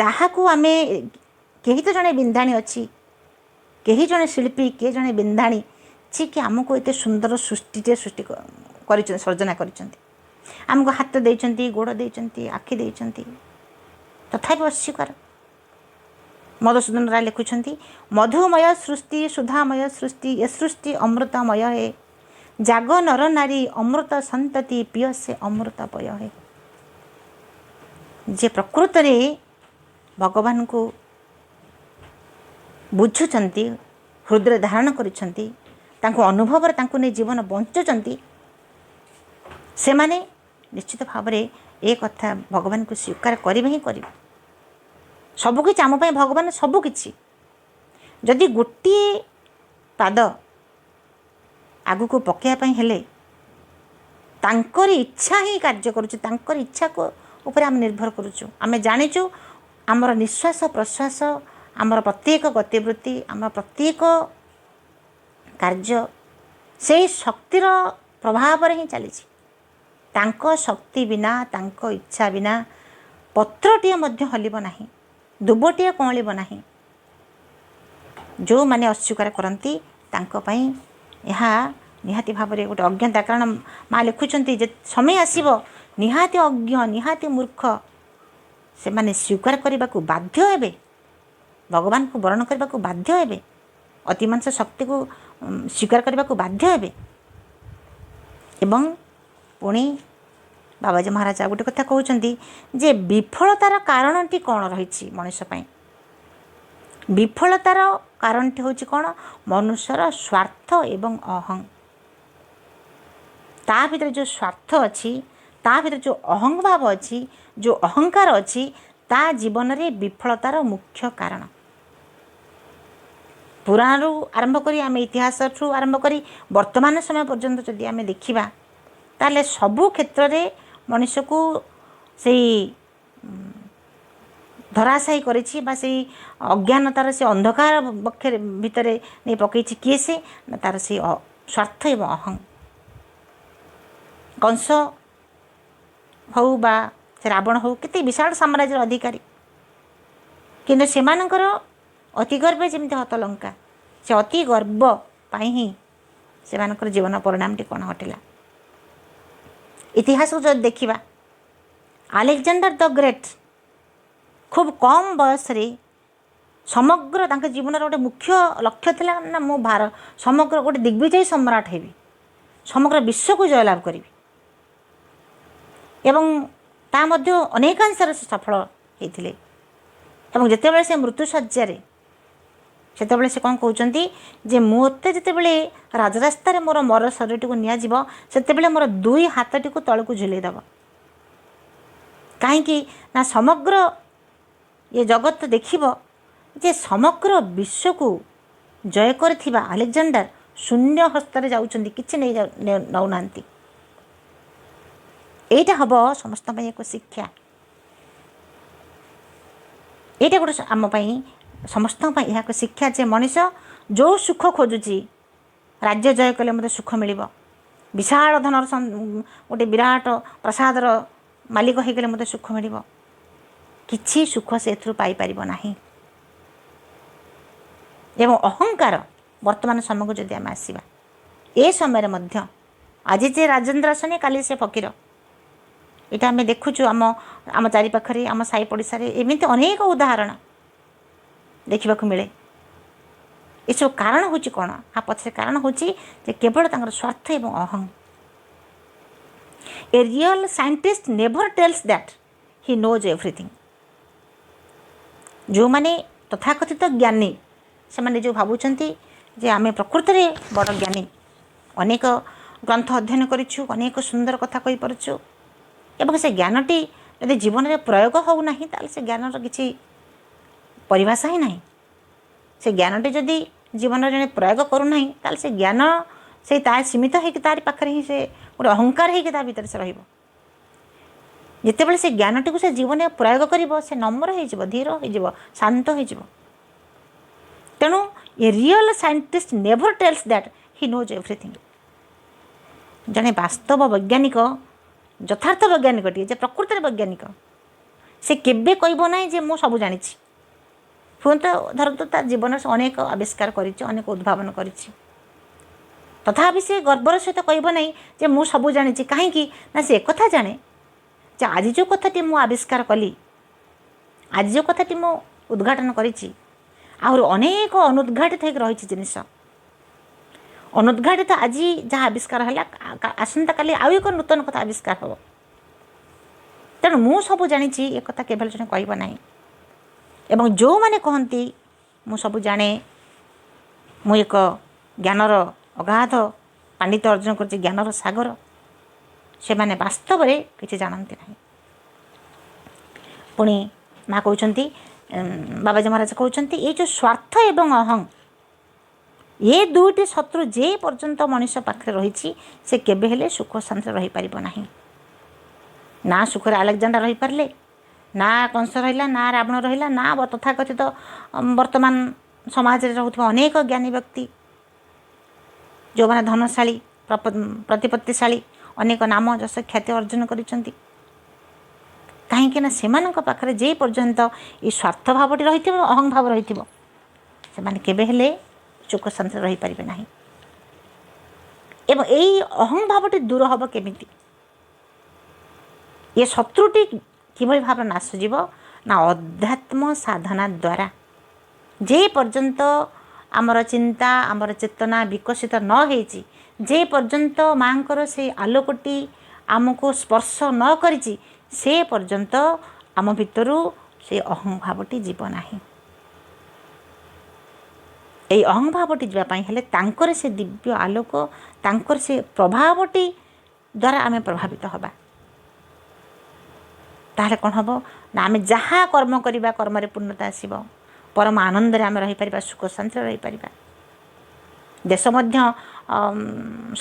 ଯାହାକୁ ଆମେ କେହି ତ ଜଣେ ବିନ୍ଧାଣୀ ଅଛି, କେହି ଜଣେ ଶିଳ୍ପୀ, କିଏ ଜଣେ ବିନ୍ଧାଣୀ ଯିଏକି ଆମକୁ ଏତେ ସୁନ୍ଦର ସୃଷ୍ଟିଟେ ସୃଷ୍ଟି କରିଛନ୍ତି, ସର୍ଜନା କରିଛନ୍ତି, ଆମକୁ ହାତ ଦେଇଛନ୍ତି, ଗୋଡ଼ ଦେଇଛନ୍ତି, ଆଖି ଦେଇଛନ୍ତି, ତଥାପି ଅସ୍ୱୀକାର। ମଧୁସୂଦନ ରାୟ ଲେଖୁଛନ୍ତି, ମଧୁମୟ ସୃଷ୍ଟି ସୁଧାମୟ ସୃଷ୍ଟି, ଏ ସୃଷ୍ଟି ଅମୃତମୟ ହେ, ଜାଗ ନର ନାରୀ ଅମୃତ ସନ୍ତତି, ପିୟ ସେ ଅମୃତ ପୟ ହେ। ଯେ ପ୍ରକୃତରେ ଭଗବାନଙ୍କୁ ବୁଝୁଛନ୍ତି, ହୃଦୟରେ ଧାରଣ କରିଛନ୍ତି, ତାଙ୍କୁ ଅନୁଭବରେ ତାଙ୍କୁ ନେଇ ଜୀବନ ବଞ୍ଚୁଛନ୍ତି, ସେମାନେ ନିଶ୍ଚିତ ଭାବରେ ଏ କଥା ଭଗବାନଙ୍କୁ ସ୍ୱୀକାର କରିବେ ହିଁ କରିବେ। ସବୁକିଛି ଆମ ପାଇଁ ଭଗବାନ ସବୁକିଛି। ଯଦି ଗୋଟିଏ ପାଦ ଆଗକୁ ପକାଇବା ପାଇଁ ହେଲେ ତାଙ୍କରି ଇଚ୍ଛା ହିଁ କାର୍ଯ୍ୟ କରୁଛି, ତାଙ୍କରି ଇଚ୍ଛାକୁ ଉପରେ ଆମେ ନିର୍ଭର କରୁଛୁ। ଆମେ ଜାଣିଛୁ ଆମର ନିଶ୍ୱାସ ପ୍ରଶ୍ୱାସ, ଆମର ପ୍ରତ୍ୟେକ ଗତିବୃତ୍ତି, ଆମର ପ୍ରତ୍ୟେକ କାର୍ଯ୍ୟ ସେଇ ଶକ୍ତିର ପ୍ରଭାବରେ ହିଁ ଚାଲିଛି। ତାଙ୍କ ଶକ୍ତି ବିନା, ତାଙ୍କ ଇଚ୍ଛା ବିନା ପତ୍ରଟିଏ ମଧ୍ୟ ହଲିବ ନାହିଁ, ଦୁବଟିଏ କଅଁଳିବ ନାହିଁ। ଯେଉଁମାନେ ଅସ୍ୱୀକାର କରନ୍ତି ତାଙ୍କ ପାଇଁ ଏହା ନିହାତି ଭାବରେ ଗୋଟେ ଅଜ୍ଞତା। କାରଣ ମା ଲେଖୁଛନ୍ତି ଯେ ସମୟ ଆସିବ ନିହାତି ଅଜ୍ଞ, ନିହାତି ମୂର୍ଖ ସେମାନେ ସ୍ୱୀକାର କରିବାକୁ ବାଧ୍ୟ ହେବେ, ଭଗବାନଙ୍କୁ ବରଣ କରିବାକୁ ବାଧ୍ୟ ହେବେ, ଅତିମାନସ ଶକ୍ତିକୁ ସ୍ୱୀକାର କରିବାକୁ ବାଧ୍ୟ ହେବେ। ଏବଂ ପୁଣି ବାବାଜୀ ମହାରାଜ ଆଉ ଗୋଟେ କଥା କହୁଛନ୍ତି ଯେ ବିଫଳତାର କାରଣଟି କ'ଣ ରହିଛି ମଣିଷ ପାଇଁ? ବିଫଳତାର କାରଣଟି ହେଉଛି କ'ଣ? ମନୁଷ୍ୟର ସ୍ୱାର୍ଥ ଏବଂ ଅହଂ। ତା ଭିତରେ ଯେଉଁ ସ୍ୱାର୍ଥ ଅଛି, ତା ଭିତରେ ଯେଉଁ ଅହଂଭାବ ଅଛି, ଯେଉଁ ଅହଙ୍କାର ଅଛି, ତା ଜୀବନରେ ବିଫଳତାର ମୁଖ୍ୟ କାରଣ। ପୁରାଣରୁ ଆରମ୍ଭ କରି ଆମେ ଇତିହାସଠୁ ଆରମ୍ଭ କରି ବର୍ତ୍ତମାନ ସମୟ ପର୍ଯ୍ୟନ୍ତ ଯଦି ଆମେ ଦେଖିବା, ତାହେଲେ ସବୁ କ୍ଷେତ୍ରରେ ମଣିଷକୁ ସେଇ ଧରାଶାୟୀ କରିଛି ବା ସେଇ ଅଜ୍ଞାନତାର ସେ ଅନ୍ଧକାର ବକ୍ଷରେ ଭିତରେ ନେଇ ପକେଇଛି। କିଏ ସେ? ନା ତାର ସେଇ ସ୍ୱାର୍ଥ ଏବଂ ଅହଂ। କଂସ ହଉ ବା ସେ ରାବଣ ହଉ, କେତେ ବିଶାଳ ସାମ୍ରାଜ୍ୟର ଅଧିକାରୀ, କିନ୍ତୁ ସେମାନଙ୍କର ଅତି ଗର୍ବେ ଯେମିତି ହତ ଲଙ୍କା, ସେ ଅତି ଗର୍ବ ପାଇଁ ହିଁ ସେମାନଙ୍କର ଜୀବନ ପରିଣାମଟି କ'ଣ ଘଟିଲା। ଇତିହାସକୁ ଯଦି ଦେଖିବା, ଆଲେକ୍ଜାଣ୍ଡର ଦ ଗ୍ରେଟ୍ ଖୁବ୍ କମ୍ ବୟସରେ ସମଗ୍ର ତାଙ୍କ ଜୀବନର ଗୋଟେ ମୁଖ୍ୟ ଲକ୍ଷ୍ୟ ଥିଲା ନା ମୁଁ ସମଗ୍ର ଗୋଟେ ଦିଗ୍ବିଜୟୀ ସମ୍ରାଟ ହେବି, ସମଗ୍ର ବିଶ୍ୱକୁ ଜୟଲାଭ କରିବି, ଏବଂ ତା ମଧ୍ୟ ଅନେକାଂଶରେ ସେ ସଫଳ ହେଇଥିଲେ। ଏବଂ ଯେତେବେଳେ ସେ ମୃତ୍ୟୁଶଯ୍ୟାରେ, ସେତେବେଳେ ସେ କ'ଣ କହୁଛନ୍ତି ଯେ ମୋତେ ଯେତେବେଳେ ରାଜରାସ୍ତାରେ ମୋର ମର ଶରୀରଟିକୁ ନିଆଯିବ, ସେତେବେଳେ ମୋର ଦୁଇ ହାତଟିକୁ ତଳକୁ ଝୁଲେଇ ଦେବ। କାହିଁକି ନା ସମଗ୍ର ଏ ଜଗତ ଦେଖିବ ଯେ ସମଗ୍ର ବିଶ୍ୱକୁ ଜୟ କରିଥିବା ଆଲେକ୍ଜାଣ୍ଡର ଶୂନ୍ୟ ହସ୍ତରେ ଯାଉଛନ୍ତି, କିଛି ନେଇ ନେଉନାହାନ୍ତି। ଏଇଟା ହେବ ସମସ୍ତଙ୍କ ପାଇଁ ଏକ ଶିକ୍ଷା। ଏଇଟା ଗୋଟେ ଆମ ପାଇଁ ସମସ୍ତଙ୍କ ପାଇଁ ଏହା ଏକ ଶିକ୍ଷା ଯେ ମଣିଷ ଯେଉଁ ସୁଖ ଖୋଜୁଛି, ରାଜ୍ୟ ଜୟ କଲେ ମୋତେ ସୁଖ ମିଳିବ, ବିଶାଳ ଧନର ଗୋଟେ ବିରାଟ ପ୍ରାସାଦର ମାଲିକ ହେଇଗଲେ ମୋତେ ସୁଖ ମିଳିବ, କିଛି ସୁଖ ସେ ଏଥିରୁ ପାଇପାରିବ ନାହିଁ। ଏବଂ ଅହଙ୍କାର ବର୍ତ୍ତମାନ ସମୟକୁ ଯଦି ଆମେ ଆସିବା, ଏ ସମୟରେ ମଧ୍ୟ ଆଜି ଯେ ରାଜେନ୍ଦ୍ର ଆସନି, କାଲି ସେ ଫକୀର। ଏଇଟା ଆମେ ଦେଖୁଛୁ ଆମ ଚାରିପାଖରେ, ଆମ ସାହି ପଡ଼ିଶାରେ ଏମିତି ଅନେକ ଉଦାହରଣ ଦେଖିବାକୁ ମିଳେ। ଏସବୁ କାରଣ ହେଉଛି କ'ଣ? ଆ ପଛରେ କାରଣ ହେଉଛି ଯେ କେବଳ ତାଙ୍କର ସ୍ୱାର୍ଥ ଏବଂ ଅହଂ। A real scientist never tells that he knows everything. ଯେଉଁମାନେ ତଥାକଥିତ ଜ୍ଞାନୀ, ସେମାନେ ଯେଉଁ ଭାବୁଛନ୍ତି ଯେ ଆମେ ପ୍ରକୃତରେ ବଡ଼ ଜ୍ଞାନୀ, ଅନେକ ଗ୍ରନ୍ଥ ଅଧ୍ୟୟନ କରିଛୁ, ଅନେକ ସୁନ୍ଦର କଥା କହିପାରୁଛୁ, ଏବଂ ସେ ଜ୍ଞାନଟି ଯଦି ଜୀବନରେ ପ୍ରୟୋଗ ହେଉନାହିଁ, ତାହେଲେ ସେ ଜ୍ଞାନର କିଛି ପରିଭାଷା ହିଁ ନାହିଁ। ସେ ଜ୍ଞାନଟି ଯଦି ଜୀବନରେ ଜଣେ ପ୍ରୟୋଗ କରୁନାହିଁ, ତାହେଲେ ସେ ଜ୍ଞାନ ସେଇ ତା ସୀମିତ ହେଇକି ତାରି ପାଖରେ ହିଁ ସେ ଗୋଟେ ଅହଙ୍କାର ହେଇକି ତା ଭିତରେ ସେ ରହିବ। ଯେତେବେଳେ ସେ ଜ୍ଞାନଟିକୁ ସେ ଜୀବନରେ ପ୍ରୟୋଗ କରିବ, ସେ ନମ୍ର ହେଇଯିବ, ଧୀର ହେଇଯିବ, ଶାନ୍ତ ହେଇଯିବ। ତେଣୁ a real scientist never tells that he knows everything. ଜଣେ ବାସ୍ତବ ବୈଜ୍ଞାନିକ, ଯଥାର୍ଥ ବୈଜ୍ଞାନିକଟିଏ, ଯେ ପ୍ରକୃତରେ ବୈଜ୍ଞାନିକ, ସେ କେବେ କହିବ ନାହିଁ ଯେ ମୁଁ ସବୁ ଜାଣିଛି। ହୁଏତ ଧରନ୍ତୁ ତା ଜୀବନରେ ସେ ଅନେକ ଆବିଷ୍କାର କରିଛି, ଅନେକ ଉଦ୍ଭାବନ କରିଛି, ତଥାପି ସେ ଗର୍ବର ସହିତ କହିବ ନାହିଁ ଯେ ମୁଁ ସବୁ ଜାଣିଛି। କାହିଁକି ନା ସେ ଏକଥା ଜାଣେ ଯେ ଆଜି ଯେଉଁ କଥାଟି ମୁଁ ଆବିଷ୍କାର କଲି, ଆଜି ଯେଉଁ କଥାଟି ମୁଁ ଉଦ୍ଘାଟନ କରିଛି, ଆହୁରି ଅନେକ ଅନୁଦ୍ଘାଟିତ ହେଇକି ରହିଛି ଜିନିଷ। ଅନୁଦ୍ଘାଟିତ ଆଜି ଯାହା ଆବିଷ୍କାର ହେଲା, ଆସନ୍ତାକାଲି ଆଉ ଏକ ନୂତନ କଥା ଆବିଷ୍କାର ହେବ। ତେଣୁ ମୁଁ ସବୁ ଜାଣିଛି, ଏ କଥା କେବେ ଜଣେ କହିବ ନାହିଁ। ଏବଂ ଯେଉଁମାନେ କହନ୍ତି ମୁଁ ସବୁ ଜାଣେ, ମୁଁ ଏକ ଜ୍ଞାନର ଅଗାଧ ପାଣ୍ଡିତ୍ୟ ଅର୍ଜନ କରିଛି, ଜ୍ଞାନର ସାଗର, ସେମାନେ ବାସ୍ତବରେ କିଛି ଜାଣନ୍ତି ନାହିଁ। ପୁଣି ମା କହୁଛନ୍ତି, ବାବାଜୀ ମହାରାଜ କହୁଛନ୍ତି, ଏଇ ଯେଉଁ ସ୍ୱାର୍ଥ ଏବଂ ଅହଂ, ଏ ଦୁଇଟି ଶତ୍ରୁ ଯେ ପର୍ଯ୍ୟନ୍ତ ମଣିଷ ପାଖରେ ରହିଛି, ସେ କେବେ ହେଲେ ସୁଖ ଶାନ୍ତିରେ ରହିପାରିବ ନାହିଁ। ନା ସୁଖରେ ଆଲେକ୍ଜାଣ୍ଡାର ରହିପାରିଲେ, ନା କଂସ ରହିଲା, ନା ରାବଣ ରହିଲା, ନା ତଥାକଥିତ ବର୍ତ୍ତମାନ ସମାଜରେ ରହୁଥିବା ଅନେକ ଜ୍ଞାନୀ ବ୍ୟକ୍ତି, ଯେଉଁମାନେ ଧନଶାଳୀ, ପ୍ରତିପତ୍ତିଶାଳୀ, ଅନେକ ନାମ ଯଶ ଖ୍ୟାତି ଅର୍ଜନ କରିଛନ୍ତି। କାହିଁକି ନା ସେମାନଙ୍କ ପାଖରେ ଯେ ପର୍ଯ୍ୟନ୍ତ ଏ ସ୍ୱାର୍ଥ ଭାବଟି ରହିଥିବ, ଅହଂ ଭାବ ରହିଥିବ, ସେମାନେ କେବେ ହେଲେ ସୁଖ ଶାନ୍ତିରେ ରହିପାରିବେ ନାହିଁ। ଏବଂ ଏଇ ଅହଂ ଭାବଟି ଦୂର ହେବ କେମିତି? ଏ ଶତ୍ରୁଟି କିଭଳି ଭାବରେ ନାଶ ଯିବ? ନା ଅଧ୍ୟାତ୍ମ ସାଧନା ଦ୍ୱାରା। ଯେ ପର୍ଯ୍ୟନ୍ତ ଆମର ଚିନ୍ତା, ଆମର ଚେତନା ବିକଶିତ ନ ହେଇଛି, ଯେ ପର୍ଯ୍ୟନ୍ତ ମାଆଙ୍କର ସେଇ ଆଲୋକଟି ଆମକୁ ସ୍ପର୍ଶ ନ କରିଛି, ସେ ପର୍ଯ୍ୟନ୍ତ ଆମ ଭିତରୁ ସେ ଅହଂଭାବଟି ଯିବ ନାହିଁ। ଏଇ ଅହଂଭାବଟି ଯିବା ପାଇଁ ହେଲେ ତାଙ୍କର ସେ ଦିବ୍ୟ ଆଲୋକ, ତାଙ୍କର ସେ ପ୍ରଭାବଟି ଦ୍ୱାରା ଆମେ ପ୍ରଭାବିତ ହେବା। ତାହେଲେ କ'ଣ ହେବ ନା ଆମେ ଯାହା କର୍ମ କରିବା, କର୍ମରେ ପୂର୍ଣ୍ଣତା ଆସିବ, ପରମ ଆନନ୍ଦରେ ଆମେ ରହିପାରିବା, ସୁଖ ଶାନ୍ତିରେ ରହିପାରିବା, ଦେଶ ମଧ୍ୟ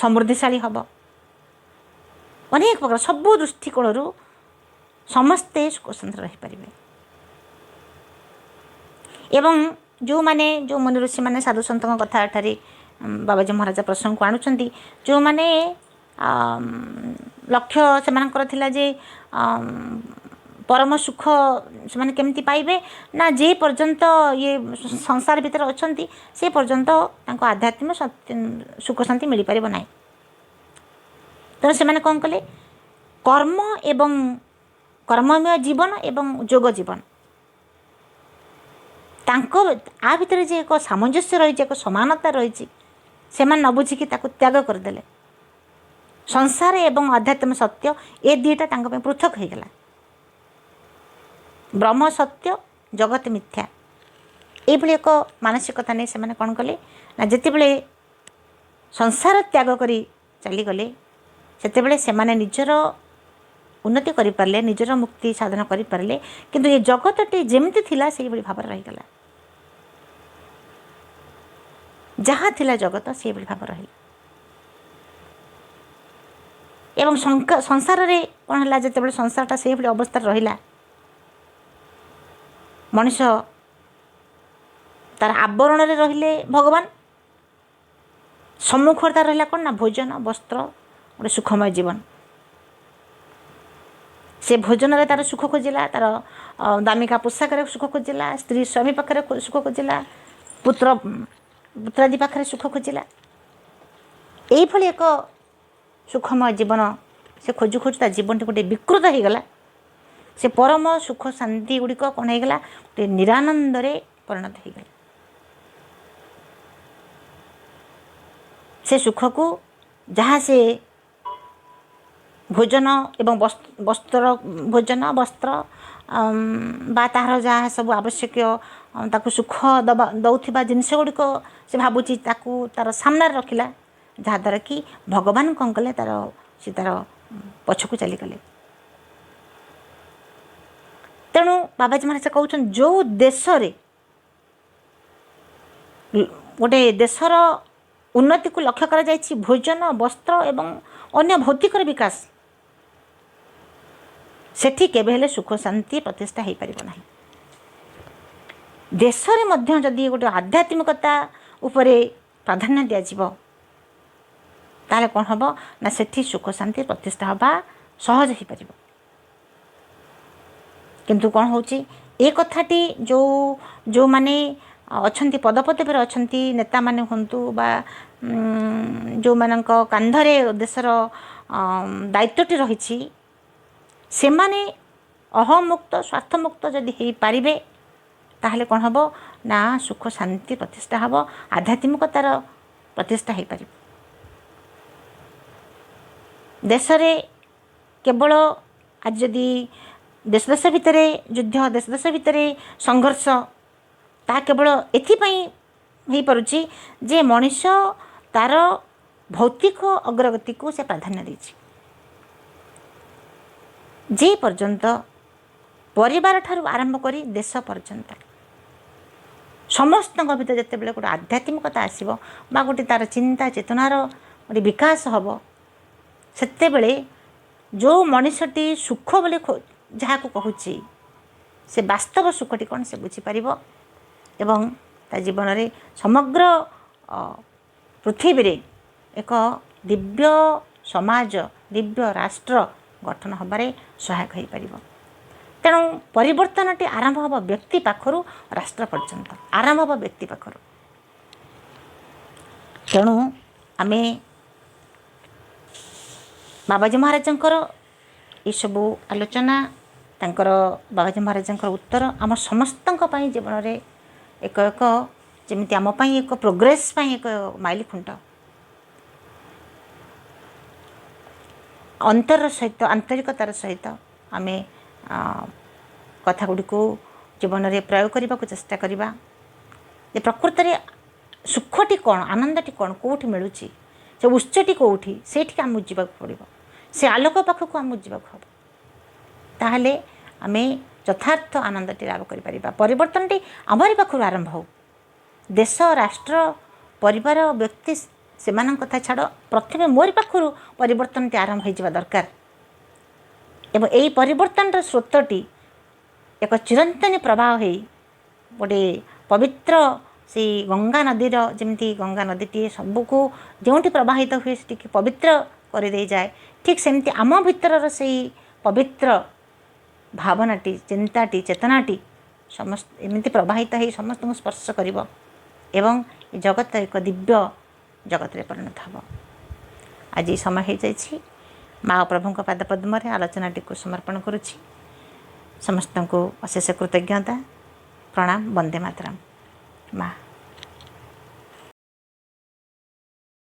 ସମୃଦ୍ଧିଶାଳୀ ହେବ। ଅନେକ ପ୍ରକାର ସବୁ ଦୃଷ୍ଟିକୋଣରୁ ସମସ୍ତେ ସୁଖ ଶାନ୍ତିରେ ରହିପାରିବେ। ଏବଂ ଯେଉଁମାନେ, ଯେଉଁ ମୁନି ଋଷିମାନେ, ସାଧୁସନ୍ଥଙ୍କ କଥା ଏଠାରେ ବାବାଜୀ ମହାରାଜା ପ୍ରସଙ୍ଗକୁ ଆଣୁଛନ୍ତି, ଯେଉଁମାନେ ଲକ୍ଷ୍ୟ ସେମାନଙ୍କର ଥିଲା ଯେ ପରମ ସୁଖ ସେମାନେ କେମିତି ପାଇବେ, ନା ଯେ ପର୍ଯ୍ୟନ୍ତ ଇଏ ସଂସାର ଭିତରେ ଅଛନ୍ତି, ସେ ପର୍ଯ୍ୟନ୍ତ ତାଙ୍କ ଆଧ୍ୟାତ୍ମିକ ସୁଖ ଶାନ୍ତି ମିଳିପାରିବ ନାହିଁ। ତେଣୁ ସେମାନେ କ'ଣ କଲେ? କର୍ମ ଏବଂ କର୍ମମୟ ଜୀବନ ଏବଂ ଯୋଗ ଜୀବନ, ତାଙ୍କ ଆ ଭିତରେ ଯେ ଏକ ସାମଞ୍ଜସ୍ୟ ରହିଛି, ଏକ ସମାନତା ରହିଛି, ସେମାନେ ନ ବୁଝିକି ତାକୁ ତ୍ୟାଗ କରିଦେଲେ। ସଂସାର ଏବଂ ଆଧ୍ୟାତ୍ମ ସତ୍ୟ, ଏ ଦୁଇଟା ତାଙ୍କ ପାଇଁ ପୃଥକ ହେଇଗଲା। ବ୍ରହ୍ମ ସତ୍ୟ, ଜଗତ ମିଥ୍ୟା, ଏଇଭଳି ଏକ ମାନସିକତା ନେଇ ସେମାନେ କ'ଣ କଲେ ନା ଯେତେବେଳେ ସଂସାର ତ୍ୟାଗ କରି ଚାଲିଗଲେ, ସେତେବେଳେ ସେମାନେ ନିଜର ଉନ୍ନତି କରିପାରିଲେ, ନିଜର ମୁକ୍ତି ସାଧନ କରିପାରିଲେ, କିନ୍ତୁ ଏ ଜଗତଟି ଯେମିତି ଥିଲା ସେଇଭଳି ଭାବରେ ରହିଗଲା। ଯାହା ଥିଲା ଜଗତ ସେଇଭଳି ଭାବରେ ରହିଲା। ଏବଂ ସଂସାରରେ କ'ଣ ହେଲା? ଯେତେବେଳେ ସଂସାରଟା ସେଇଭଳି ଅବସ୍ଥାରେ ରହିଲା, ମଣିଷ ତାର ଆବରଣରେ ରହିଲେ ଭଗବାନ, ସମ୍ମୁଖରେ ତାର ରହିଲା କ'ଣ ନା ଭୋଜନ, ବସ୍ତ୍ର, ଗୋଟେ ସୁଖମୟ ଜୀବନ। ସେ ଭୋଜନରେ ତାର ସୁଖ ଖୋଜିଲା, ତାର ଦାମିକା ପୋଷାକରେ ସୁଖ ଖୋଜିଲା, ସ୍ତ୍ରୀ ସ୍ୱାମୀ ପାଖରେ ସୁଖ ଖୋଜିଲା, ପୁତ୍ରାଦି ପାଖରେ ସୁଖ ଖୋଜିଲା। ଏଇଭଳି ଏକ ସୁଖମୟ ଜୀବନ ସେ ଖୋଜୁ ଖୋଜୁ ତା ଜୀବନଟି ଗୋଟେ ବିକୃତ ହେଇଗଲା। ସେ ପରମ ସୁଖ ଶାନ୍ତି ଗୁଡ଼ିକ କ'ଣ ହେଇଗଲା? ଗୋଟେ ନିରାନନ୍ଦରେ ପରିଣତ ହେଇଗଲା। ସେ ସୁଖକୁ ଯାହା ସେ ଭୋଜନ ଏବଂ ବସ୍ତ୍ର, ଭୋଜନ, ବସ୍ତ୍ର ବା ତାହାର ଯାହା ସବୁ ଆବଶ୍ୟକୀୟ ତାକୁ ସୁଖ ଦେଉଥିବା ଜିନିଷ ଗୁଡ଼ିକ ସେ ଭାବୁଛି, ତାକୁ ତାର ସାମ୍ନାରେ ରଖିଲା, ଯାହାଦ୍ୱାରା କି ଭଗବାନ କ'ଣ କଲେ, ସେ ତାର ପଛକୁ ଚାଲିଗଲେ। ତେଣୁ ବାବାଜୀ ମହାରାଜ କହୁଛନ୍ତି, ଯେଉଁ ଦେଶରେ ଗୋଟେ ଦେଶର ଉନ୍ନତିକୁ ଲକ୍ଷ୍ୟ କରାଯାଇଛି ଭୋଜନ, ବସ୍ତ୍ର ଏବଂ ଅନ୍ୟ ଭୌତିକର ବିକାଶ, ସେଠି କେବେ ହେଲେ ସୁଖ ଶାନ୍ତି ପ୍ରତିଷ୍ଠା ହେଇପାରିବ ନାହିଁ। ଦେଶରେ ମଧ୍ୟ ଯଦି ଗୋଟେ ଆଧ୍ୟାତ୍ମିକତା ଉପରେ ପ୍ରାଧାନ୍ୟ ଦିଆଯିବ, ତାହେଲେ କ'ଣ ହେବ ନା ସେଠି ସୁଖ ଶାନ୍ତି ପ୍ରତିଷ୍ଠା ହେବା ସହଜ ହେଇପାରିବ। କିନ୍ତୁ କ'ଣ ହେଉଛି, ଏ କଥାଟି ଯେଉଁମାନେ ଅଛନ୍ତି, ପଦପଦବୀରେ ଅଛନ୍ତି, ନେତାମାନେ ହୁଅନ୍ତୁ ବା ଯେଉଁମାନଙ୍କ କାନ୍ଧରେ ଦେଶର ଦାୟିତ୍ୱଟି ରହିଛି, ସେମାନେ ଅହମୁକ୍ତ, ସ୍ୱାର୍ଥମୁକ୍ତ ଯଦି ହେଇପାରିବେ, ତାହେଲେ କ'ଣ ହେବ ନା ସୁଖ ଶାନ୍ତି ପ୍ରତିଷ୍ଠା ହେବ, ଆଧ୍ୟାତ୍ମିକତାର ପ୍ରତିଷ୍ଠା ହେଇପାରିବ। ଦେଶରେ କେବଳ ଆଜି ଯଦି ଦେଶ ଦେଶ ଭିତରେ ଯୁଦ୍ଧ, ଦେଶ ଦେଶ ଭିତରେ ସଂଘର୍ଷ, ତାହା କେବଳ ଏଥିପାଇଁ ହେଇପାରୁଛି ଯେ ମଣିଷ ତା'ର ଭୌତିକ ଅଗ୍ରଗତିକୁ ସେ ପ୍ରାଧାନ୍ୟ ଦେଇଛି। ଯେ ପର୍ଯ୍ୟନ୍ତ ପରିବାର ଠାରୁ ଆରମ୍ଭ କରି ଦେଶ ପର୍ଯ୍ୟନ୍ତ ସମସ୍ତଙ୍କ ଭିତରେ ଯେତେବେଳେ ଗୋଟେ ଆଧ୍ୟାତ୍ମିକତା ଆସିବ ବା ଗୋଟେ ତା'ର ଚିନ୍ତା ଚେତନାର ଗୋଟେ ବିକାଶ ହେବ, ସେତେବେଳେ ଯେଉଁ ମଣିଷଟି ସୁଖ ବୋଲି ଯାହାକୁ କହୁଛି, ସେ ବାସ୍ତବ ସୁଖଟି କ'ଣ ସେ ବୁଝିପାରିବ ଏବଂ ତା ଜୀବନରେ ସମଗ୍ର ପୃଥିବୀରେ ଏକ ଦିବ୍ୟ ସମାଜ, ଦିବ୍ୟ ରାଷ୍ଟ୍ର ଗଠନ ହେବାରେ ସହାୟକ ହୋଇପାରିବ। ତେଣୁ ପରିବର୍ତ୍ତନଟି ଆରମ୍ଭ ହେବ ବ୍ୟକ୍ତି ପାଖରୁ ରାଷ୍ଟ୍ର ପର୍ଯ୍ୟନ୍ତ, ଆରମ୍ଭ ହେବ ବ୍ୟକ୍ତି ପାଖରୁ। ତେଣୁ ଆମେ ବାବାଜୀ ମହାରାଜଙ୍କର ଏସବୁ ଆଲୋଚନା, ତାଙ୍କର ବାବାଜୀ ମହାରାଜଙ୍କର ଉତ୍ତର ଆମ ସମସ୍ତଙ୍କ ପାଇଁ ଜୀବନରେ ଏକ ଏକ ଯେମିତି ଆମ ପାଇଁ ଏକ ପ୍ରୋଗ୍ରେସ୍ ପାଇଁ ଏକ ମାଇଲ ଖୁଣ୍ଟ। ଅନ୍ତରର ସହିତ, ଆନ୍ତରିକତାର ସହିତ ଆମେ କଥା ଗୁଡ଼ିକୁ ଜୀବନରେ ପ୍ରୟୋଗ କରିବାକୁ ଚେଷ୍ଟା କରିବା ଯେ ପ୍ରକୃତରେ ସୁଖଟି କ'ଣ, ଆନନ୍ଦଟି କ'ଣ, କେଉଁଠି ମିଳୁଛି, ସେ ଉତ୍ସଟି କେଉଁଠି, ସେଇଠିକି ଆମକୁ ଯିବାକୁ ପଡ଼ିବ, ସେ ଆଲୋକ ପାଖକୁ ଆମକୁ ଯିବାକୁ ହେବ। ତାହେଲେ ଆମେ ଯଥାର୍ଥ ଆନନ୍ଦଟି ଲାଭ କରିପାରିବା। ପରିବର୍ତ୍ତନଟି ଆମରି ପାଖରୁ ଆରମ୍ଭ ହେଉ। ଦେଶ, ରାଷ୍ଟ୍ର, ପରିବାର, ବ୍ୟକ୍ତି, ସେମାନଙ୍କ କଥା ଛାଡ଼, ପ୍ରଥମେ ମୋରି ପାଖରୁ ପରିବର୍ତ୍ତନଟି ଆରମ୍ଭ ହୋଇଯିବା ଦରକାର। ଏବଂ ଏହି ପରିବର୍ତ୍ତନର ସ୍ରୋତଟି ଏକ ଚିରନ୍ତନୀ ପ୍ରବାହ ହେଇ ଗୋଟେ ପବିତ୍ର ସେଇ ଗଙ୍ଗା ନଦୀର, ଯେମିତି ଗଙ୍ଗା ନଦୀଟିଏ ସବୁକୁ ଯେଉଁଠି ପ୍ରବାହିତ ହୁଏ ସେଠିକି ପବିତ୍ର କରିଦେଇଯାଏ, ଠିକ୍ ସେମିତି ଆମ ଭିତରର ସେଇ ପବିତ୍ର ଭାବନାଟି, ଚିନ୍ତାଟି, ଚେତନାଟି ସମସ୍ତ ଏମିତି ପ୍ରବାହିତ ହେଇ ସମସ୍ତଙ୍କୁ ସ୍ପର୍ଶ କରିବ ଏବଂ ଏ ଜଗତ ଏକ ଦିବ୍ୟ ଜଗତରେ ପରିଣତ ହେବ। ଆଜି ସମୟ ହେଇଯାଇଛି। ମା ପ୍ରଭୁଙ୍କ ପାଦପଦ୍ମରେ ଆଲୋଚନାଟିକୁ ସମର୍ପଣ କରୁଛି। ସମସ୍ତଙ୍କୁ ଅଶେଷ କୃତଜ୍ଞତା, ପ୍ରଣାମ। ବନ୍ଦେ ମାତରମ୍। ମା।